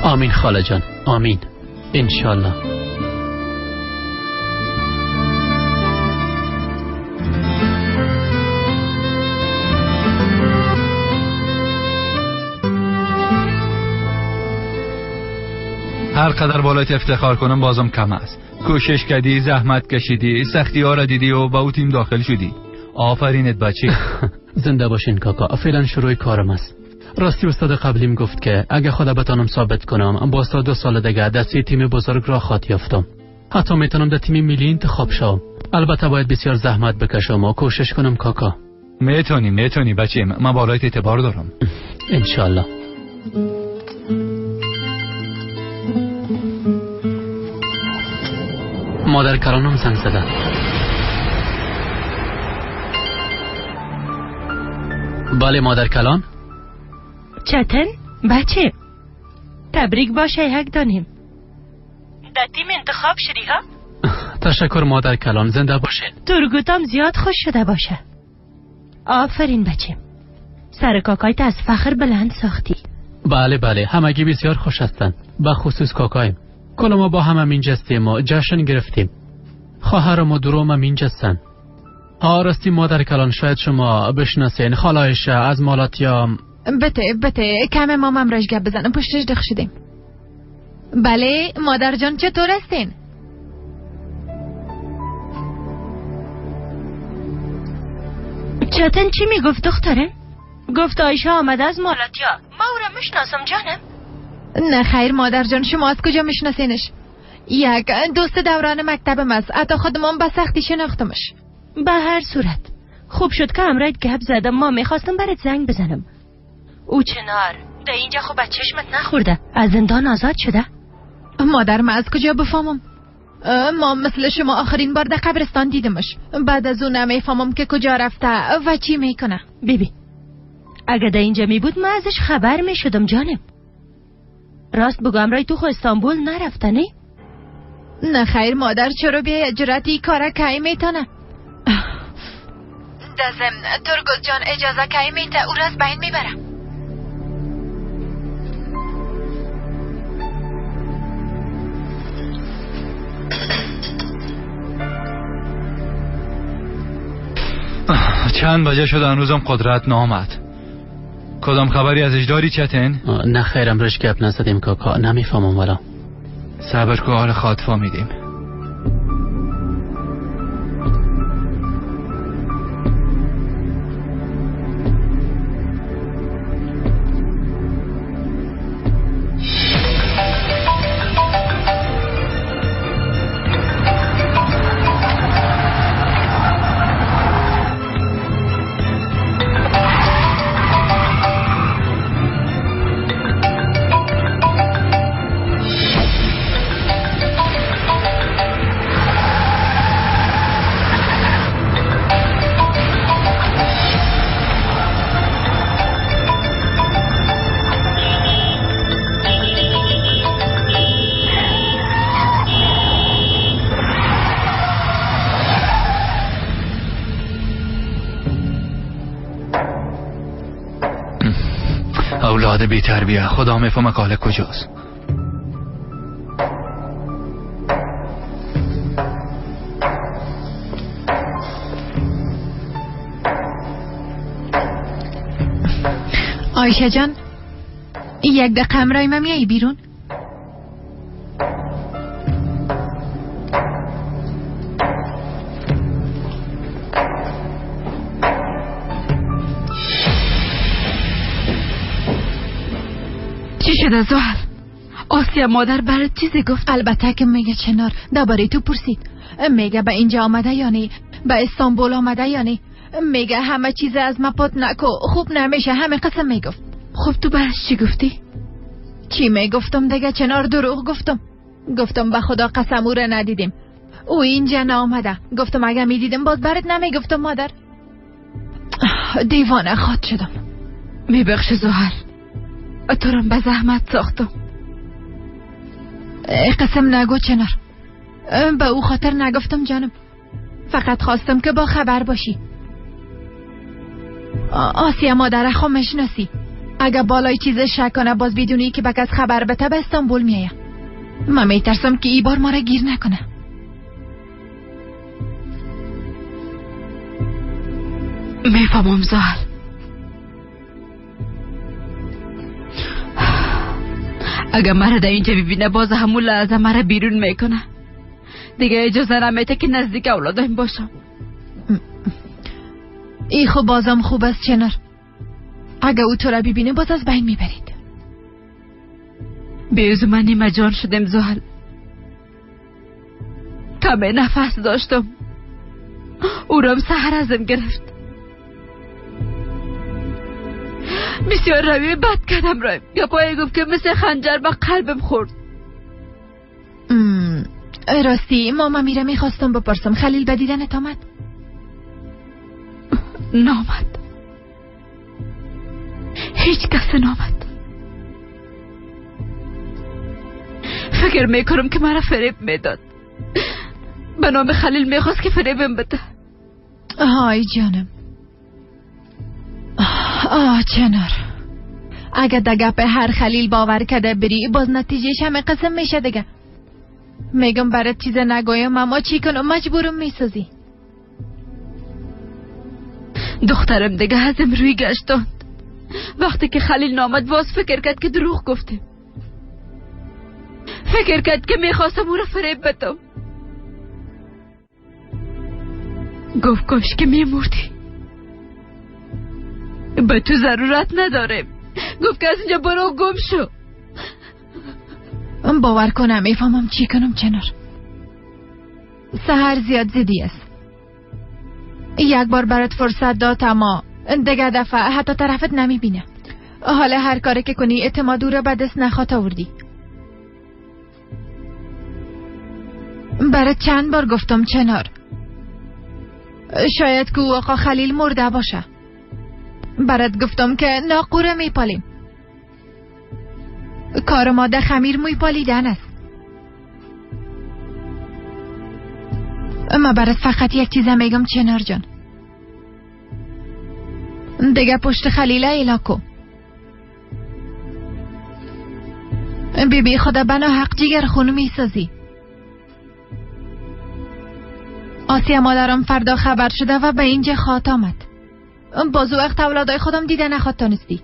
Speaker 12: آمین خاله جان، آمین انشالله.
Speaker 5: هر قدر بالایت افتخار کنم بازم کم است. کوشش کردی، زحمت کشیدی، سختی ها را دیدی و با او تیم داخل شدی. آفرینت بچه.
Speaker 12: زنده باشین کاکا، فعلا شروع کارم است. راستی استاد قبلیم گفت که اگه خدا بتانم ثابت کنم باز تا 2 سال دیگه دسته تیم بزرگ را خواهد یافتم. حتی میتونم در تیم ملی انتخاب شوم. البته باید بسیار زحمت بکشم و کوشش کنم کاکا.
Speaker 5: میتونی بچه، من بالایت اعتبار دارم.
Speaker 12: انشالله. مادر کلانم زنگ زده. بله مادر کلان.
Speaker 13: چتن بچه تبریک باشه یک دانیم در تیم انتخاب شدی ها؟
Speaker 12: تشکر مادر کلان، زنده باشین.
Speaker 13: ترگوتام زیاد خوش شده باشه. آفرین بچه، سر کاکایت از فخر بلند ساختی.
Speaker 12: بله بله، همگی بسیار خوش هستند، به خصوص کاکایم. کل ما با هم اینجاستیم و جشن گرفتیم. خواهرم و دروم اینجاستن. ها راستی مادر کلان، شاید شما بشناسین خاله عایشه از مالاتیا.
Speaker 7: بته کم مامم راش گپ بزنم، پشتش دخ شدیم. بله مادر جان، چطور هستین؟
Speaker 13: چتن چی میگفت دختره؟ گفت عایشه آمده از مالاتیا. ما او را میشناسم جانم.
Speaker 7: نه خیر مادر جان، شما از کجا میشناسینش؟ یک دوست دوران مکتبم است، حتی خودمان به سختی شناختمش.
Speaker 13: به هر صورت خوب شد که همراهت گپ زدم. ما میخواستم برات زنگ بزنم. او چنار در اینجا خب به چشمت نخورده، از زندان آزاد شده.
Speaker 7: مادر من از کجا بفهمم؟ ما مثل شما آخرین بار در قبرستان دیدمش، بعد از اون نمیفهمم که کجا رفته و چی میکنه.
Speaker 13: بیبی اگه در اینجا می بود من ازش خبر میشدم جانم. راست بگو امرای تو خو استانبول نرفته نه؟
Speaker 7: نه خیر مادر، چرا بیای جرأت کاره کی میتونه؟ دزم ترگل جان اجازه کی میته او را از بین میبره.
Speaker 5: چند بجه شد هنوزم قدرت نامد. کدام خبری ازش داری چتن؟
Speaker 12: نه خیرم، روش گپ نزدیم کاکا، نمیفهمم والا.
Speaker 5: صبر که حال خاطفا میدیم. اولاد بی تربیه، خدا میفهمه کاله کجاست.
Speaker 7: عایشه جان یک دقیقه همراه من میایی بیرون؟
Speaker 4: چی شده زحل؟ آسیا مادر برات چیزی گفت؟
Speaker 7: البته که میگه چنار، درباره تو پرسید. میگه به اینجا آمده یا نه، به استانبول آمده یا نه. میگه همه چیز از ما پات نکو، خوب نمیشه، همه قسم میگفت.
Speaker 4: خب تو برش چی گفتی؟
Speaker 7: چی میگفتم دیگه چنار، دروغ گفتم. گفتم به خدا قسم او را ندیدیم، او اینجا نآمده. گفتم اگه میدیدم باز برات نمیگفتم مادر. دیوانه خواد شدم.
Speaker 4: میبخش زحل، تو رم به زحمت ساختم.
Speaker 7: قسم نگو چنار، به او خاطر نگفتم جانم، فقط خواستم که با خبر باشی. آسیا مادر خو میشناسی، اگه بالای چیز شک کنه باز بدونی که به کس خبر بده به استانبول میایه. من میترسم که ای بار ما را گیر نکنه.
Speaker 4: میفهمم زحل. اگه مرا در اینجا ببینه باز همون لحظه مرا بیرون میکنه. دیگه اجازه نمیده که نزدیک اولادم باشم.
Speaker 7: ای خب بازم خوب است چنار، اگه او تو را ببینه باز از بین میبرید.
Speaker 4: بیوز من نیمه جان شدم زحل، کم نفس داشتم، او رام سحر ازم گرفت. بسیار روی بد کردم رایم، گپایی گفت که مثل خنجر به قلبم خورد.
Speaker 7: راستی ماما میره میخواستم بپرسم خلیل به دیدنت آمد؟
Speaker 4: نامد، هیچ کس نامد. فکر میکنم که مرا فریب میداد. به نام خلیل میخواست که فریبم بده.
Speaker 7: آی جانم، آه چنار، اگه دگه به هر خلیل باور کده بری باز نتیجهش همه قسم میشه دیگه. میگم برات چیز نگویم اما چی کنم، مجبورم میسازی.
Speaker 4: دخترم دیگه ازم روی گشتاند. وقتی که خلیل نامد باز فکر کرد که دروغ گفتم، فکر کرد که میخواستم او را فریب بدم. گفت کاش که میمردی، به تو ضرورت ندارم. گفت که از اینجا برو گم شو.
Speaker 7: باور کنم میفهمم چی کنم چنار. سحر زیاد زدی است. یک بار برات فرصت داد اما دیگه دفعه حتی طرفت نمیبینه. حالا هر کاری که کنی اعتماد او را به دست نخواد آوردی. برات چند بار گفتم چنار، شاید که او آقا خلیل مرده باشه. برات گفتم که ناقوره میپالیم، کار ما در خمیر موی پالیدن است. اما برات فقط یک چیز میگم چنار جان، دیگه پشت خلیله ایلا کو. بی بی خدا بنا حق جیگر خونو میسازی. آسیا مادرم فردا خبر شده و به اینجا خواهد آمد. بازو وقت اولادای خودم دیده نخواد تانستی.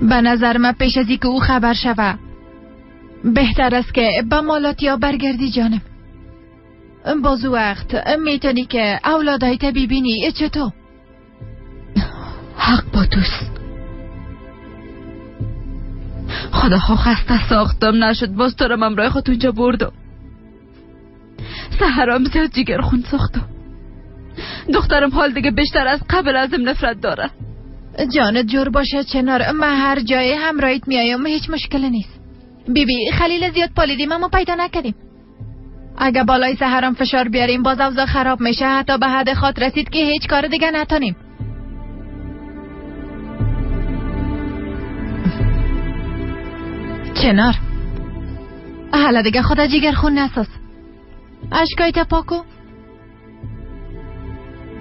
Speaker 7: به نظر من پیش از که او خبر شوه بهتر است که به مالاتیا برگردی جانم. بازو وقت میتونی که اولادای تا ببینی. چطور؟
Speaker 4: حق با توست. خدا خو خسته ساختم نشد باز تو را همراه خود اونجا بردم. سحرام زیاد جگر خون ساختم. دخترم حال دیگه بیشتر از قبل ازم نفرت داره.
Speaker 7: جانت جور باشه چنار، من هر جای همراهیت میایم، هیچ مشکل نیست. بی بی خلیل زیاد پالیدیم اما پیدا نکردیم. اگه بالای سحرام فشار بیاریم باز اوضاع خراب میشه، حتی به حد خاطر رسید که هیچ کار دیگه نتونیم. چنار حالا دیگه خدا جگر خون نساز، اشکایت پاکو.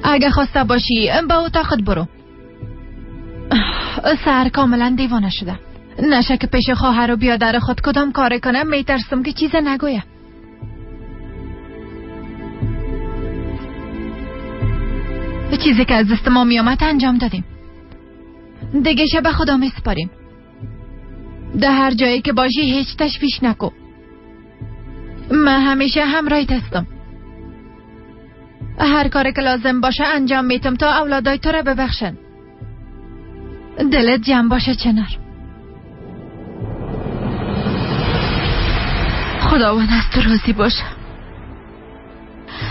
Speaker 7: اگه خواسته باشی به اتاقت برو. سر کاملا دیوانه شده. نشه که پیش خواهر و بیادر خود کدام کار کنم، میترسم که چیز نگویه. چیزی که از دست ما میامد انجام دادیم، دیگه شه به خدا میسپاریم. در هر جایی که باشی هیچ تشویش نکو، من همیشه همراهیت هستم. هر کاری که لازم باشه انجام میتم تا اولادای تو را ببخشن. دلت جمع باشه چنار.
Speaker 4: خداوند از تو راضی باشه.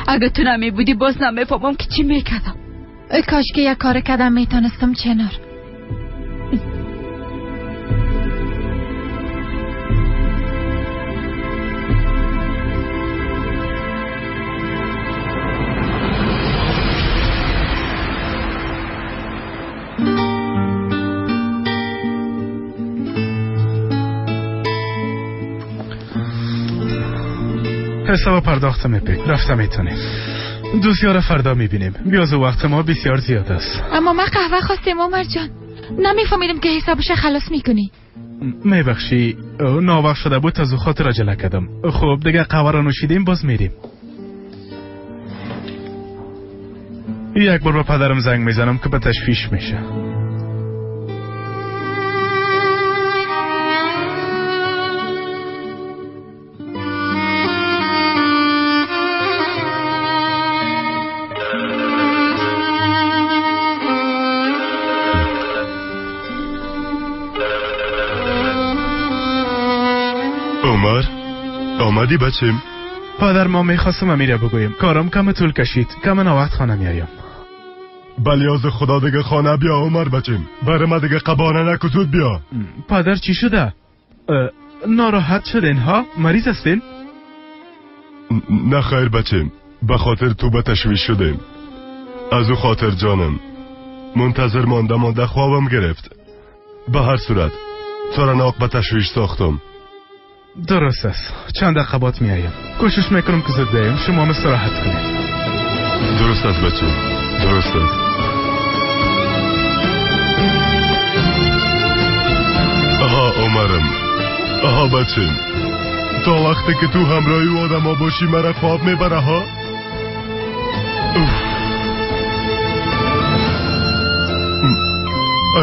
Speaker 4: اگه تو نمی بودی باز نمیفهمم که چی میکردم.
Speaker 7: کاش که یک کار کردم میتونستم چنار.
Speaker 6: حساب پرداخت میپک رفته میتونیم. دوسیار فردا میبینیم. بیاز وقت ما بسیار زیاد است.
Speaker 7: اما ما قهوه خواستیم عمر جان. نمیفهمیدم که حسابش خلاص میکنی.
Speaker 6: میبخشی ناوقت شده بود از خاطر عجله کردم. خب دیگه قهوه را نوشیدیم باز میریم. یک بار به پدرم زنگ میزنم که به تشویش میشه.
Speaker 1: عمر آمدی بچیم؟
Speaker 6: پدر ما میخواستم امیره بگویم کارم کم طول کشید، کم ناوقت خانه میایم.
Speaker 1: بلیاز خدا دیگه خانه بیا عمر بچیم، برای ما دیگه قبانه نکو، زود بیا.
Speaker 6: پدر چی شده؟ ناراحت شدین ها؟ مریض هستین؟
Speaker 1: نه خیر بچیم، به خاطر تو به تشویش شدیم. از او خاطر جانم منتظر مانده خوابم گرفت. به هر صورت تو را ناق به تشویش ساختم.
Speaker 6: درست است، چند دقیقه بعد میایم. کوشش میکنم که زود بیایم، شما استراحت کنید.
Speaker 1: درست است بچه، درست است. آها عمرم، آها بچه، تا وقتی که تو همراهی و آدم ها باشی مرا خواب میبره ها.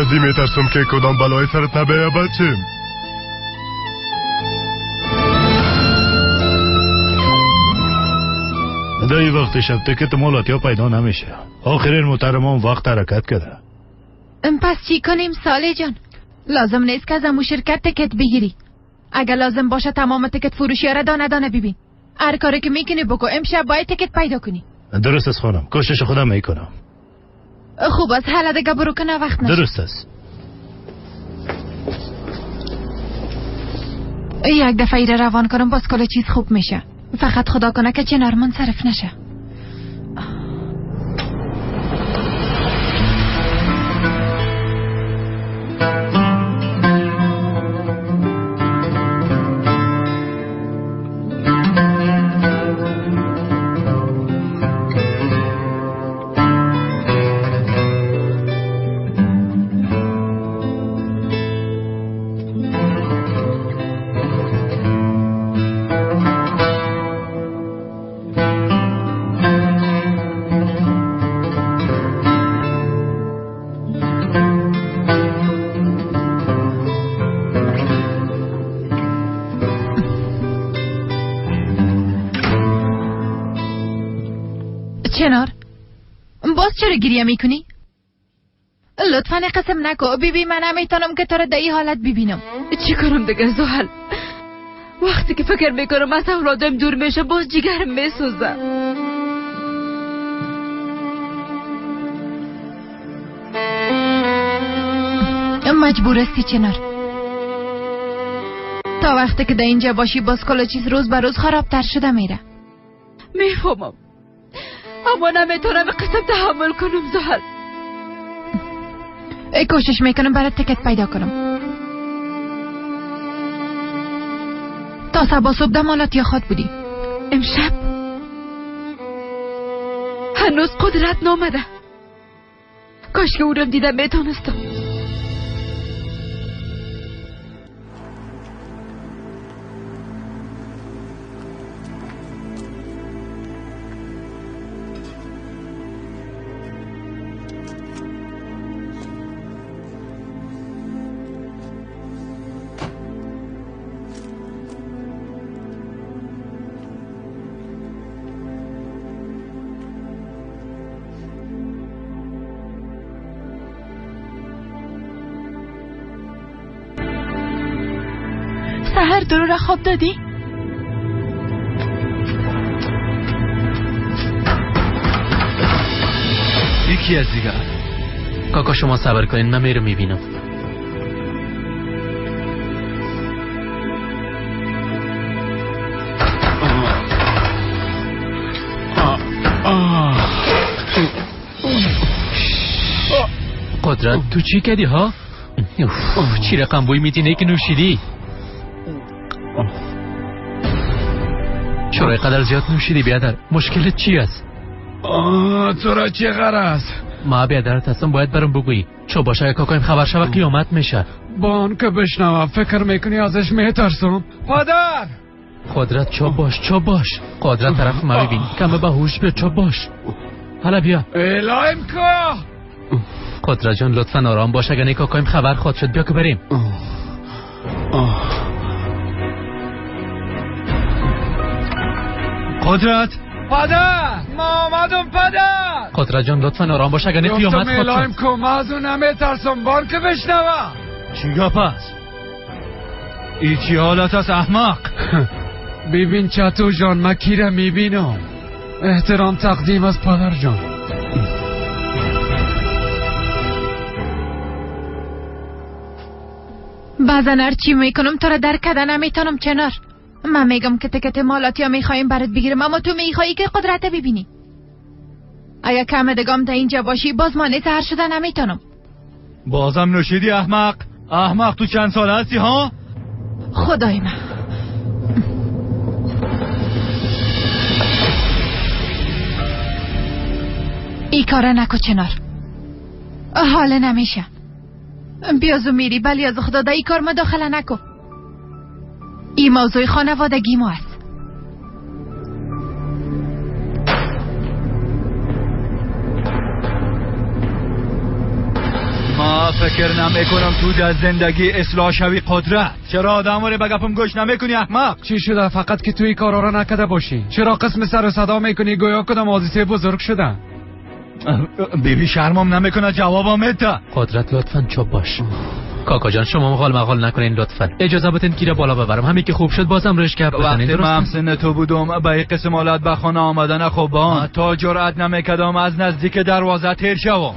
Speaker 1: از این میترسم که کدام بلای سرت نبیه بچه.
Speaker 14: در این وقت شب تکت مالاتیا پیدا نمیشه. آخرین موترمان وقت حرکت کرده.
Speaker 7: پس چی کنیم ساله جان؟ لازم نیست که از امو شرکت تکت بگیری. اگر لازم باشه تمام تکت فروشی را دانه دانه ببین. هر کاری که میکنی بکو، امشب باید تکت پیدا کنی.
Speaker 14: درست است خانم، کوشش خودم میکنم.
Speaker 7: خوب است، حالا دیگه برو که وقت نشه.
Speaker 14: درست است.
Speaker 7: یک دفعه ایره روان کنم باز کل چیز خوب میشه. فقط خدا کنه که چنار منصرف نشه. چنار، باز چرا گریه میکنی؟ لطفا قسم نکو بیبی، من نمیتونم که تو رو در این حالت ببینم.
Speaker 4: چی کنم دیگه زحل؟ وقتی که فکر میکنم از اولادم دور میشه باز جگرم میسوزه.
Speaker 7: مجبور هستی چنار، تا وقتی که در اینجا باشی باز کل چیز روز به روز خرابتر شده میره.
Speaker 4: میفهمم، اما نمیتونم قسم تحمل کنم زحل.
Speaker 7: کوشش میکنم برات تکت پیدا کنم. تا صبح صبح در مالاتیا خواد بودی.
Speaker 4: امشب هنوز قدرت نامده. کاش که اورم دیدم میتونستم. سحر درو را خواب دادی؟
Speaker 5: کی از دیگه؟
Speaker 12: کاکا شما صبر کنین، من میرم میبینم. قدرت تو چی کردی ها؟ چی رقم بوی میدینه که نوشیدی؟ چرا اینقدر زیاد نوشیدی بیادر؟ مشکلت چی است؟
Speaker 15: تو را چه غرض؟
Speaker 12: ما بیادرت هستم، باید برام بگویی. چو باشه کاکایم خبر شوه قیامت میشه.
Speaker 11: با آن که بشنوم فکر میکنی ازش میترسم؟ پدر!
Speaker 12: قدرت چوب باش، چوب باش. قدرت طرف ما ببین، کم به هوش بیا، چوب باش. حالا بیا.
Speaker 15: الهیم که
Speaker 12: قدرت جان لطفا آرام باش، اگر کاکایم خبر خواهد شد. بیا که بریم.
Speaker 5: قدرت!
Speaker 15: پدر! ما آمدم پدر!
Speaker 12: قدرت جان لطفا آرام باش، اگر قیامت خواهد شد.
Speaker 15: الهیم که من از اون نمیترسم، بار که بشنوم.
Speaker 5: چی گپ است؟ ای چی حالت است احمق؟
Speaker 11: ببین چطور جان، من کی را میبینم. احترام تقدیم از پدر جان.
Speaker 7: بعضا هر چی میکنم تو را درک کرده نمیتونم چنار. من میگم که تکت مالاتیا میخوایم برات بگیرم، اما تو میخوایی که قدرت ببینی. اگر کم دگام تا اینجا باشی باز مانع سهر شده نمیتونم.
Speaker 5: بازم نوشیدی احمق؟ احمق تو چند سال هستی ها؟
Speaker 7: خدای من. ای کار نکو چنار، حال نمیشه. بیازو میری بلی از خدا دا ای کار مداخله نکو. ای موضوع خانوادگی ما است.
Speaker 5: ما فکر نمی کنم تو در زندگی اصلاح شوی قدرت. چرا آدم رو به گپم گوش نمی کنی احمق؟
Speaker 11: چی شده فقط که توی کارا را نکده باشی؟ چرا قسم سر و صدا میکنی گویا کدام حادثه بزرگ شده؟
Speaker 5: بیبی شرمم نمیکنه جوابم بده.
Speaker 12: قدرت لطفا چوب باش. کاکا جان شما مغال مغال نکنین لطفا. اجازه بدین گیره بالا ببرم. همین که خوب شد بازم روش گپ بزنین.
Speaker 5: وقتی من سن تو بودم به این قسم حالت به خانه آمدن خوبان تا جرأت نمیکردم از نزدیک دروازه تیر شوم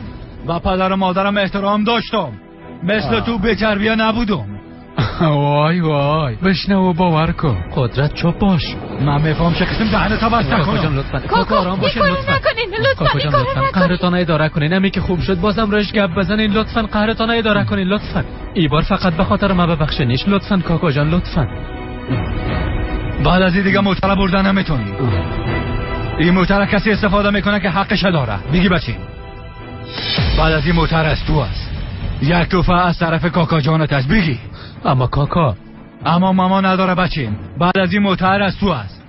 Speaker 5: و پدر و مادرم احترام داشتم. مثل تو بی‌تربیه نبودم.
Speaker 11: وای وای بشنو و باور کن.
Speaker 12: قدرت چوب باش.
Speaker 5: من میفهم چه قسم دهنت بسته کنم.
Speaker 12: لطفا کاکا آرام باشین لطفا.
Speaker 9: لطفا
Speaker 12: لطفا قهرتان اداره کنین. همین که خوب شد بازم روش گپ بزنین لطفا. قهرتان اداره کنین لطفا. ای بار فقط به خاطر ما ببخشینش لطفا کاکا جان لطفا.
Speaker 5: بعد از این دیگه موتر بردن نمیتونی. این موتر کسی استفاده میکنه که حقش داره. میگی بچین بعد از این موتر از تو است. یک توفه از طرف کاکا جانت است. بگی
Speaker 12: اما کاکا
Speaker 5: اما ماما نداره بچین. بعد از این موتر از تو است.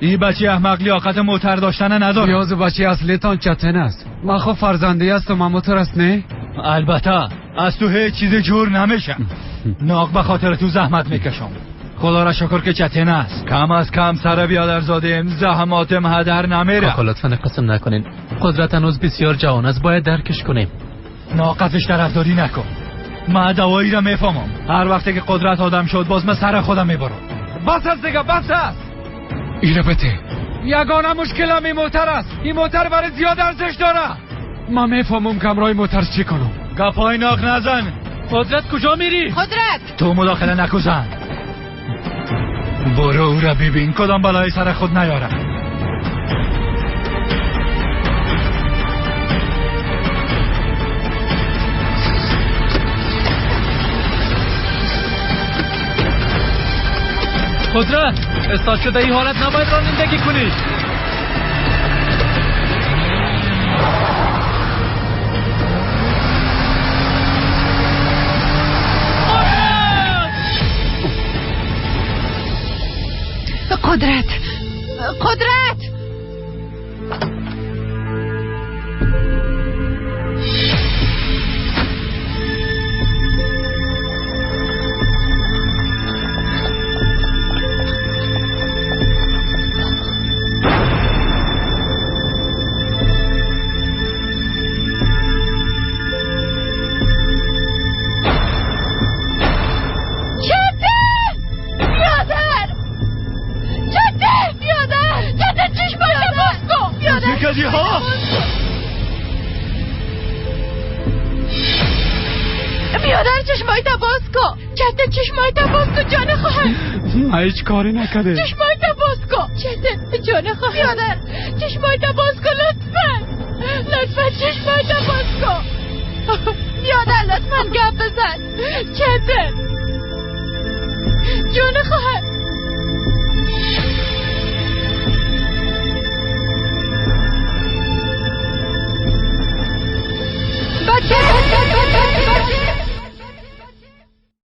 Speaker 5: این بچه احمق لیاقت موتر داشتن نداره.
Speaker 11: نیاز بچه اصلیتان چتن است. من خب فرزندی هستم اما موتر است نه؟
Speaker 5: البته از تو هیچ چیز جور نمیشه. ناق به خاطر تو زحمت میکشم. خدا را شکر که چتن است. کم از کم سر بیادرزادیم زحماتم هدر نمیره.
Speaker 12: کاکا لطفا قسم نکنین. قدرت هنوز بسیار جوان است، باید درکش کنیم.
Speaker 5: ناقصش طرفداری نکن. من دوایی را میفهمم. هر وقتی که قدرت آدم شد باز من سر خودم میبرم.
Speaker 15: بس است دیگه، بس است.
Speaker 11: ایره بده.
Speaker 15: یگانه مشکلم این موتر است. این موتر برای زیاد ارزش داره.
Speaker 11: من میفهمم که همراه موتر چی کنم.
Speaker 5: گپای ناق نزن.
Speaker 12: قدرت کجا میری؟
Speaker 7: قدرت
Speaker 5: تو مداخله نکو زن. برو او را ببین کدام بلای سر خود نیارم.
Speaker 12: قدرت استاد شده این حالت نباید رانندگی کنی.
Speaker 7: قدرت قدرت چتن! بیادر! چتن! بیادر!
Speaker 9: چشمایت باز کن چتن، چشمایت باز کن جان خواهر.
Speaker 11: من هیچ کاری نکرده.
Speaker 9: چشمایت باز کن چتن جان خواهر. بیادر چشمایت باز کن لطفا، لطفا چشمایت باز کن. بیادر لطفا گپ بزن. چتن جان خواهر.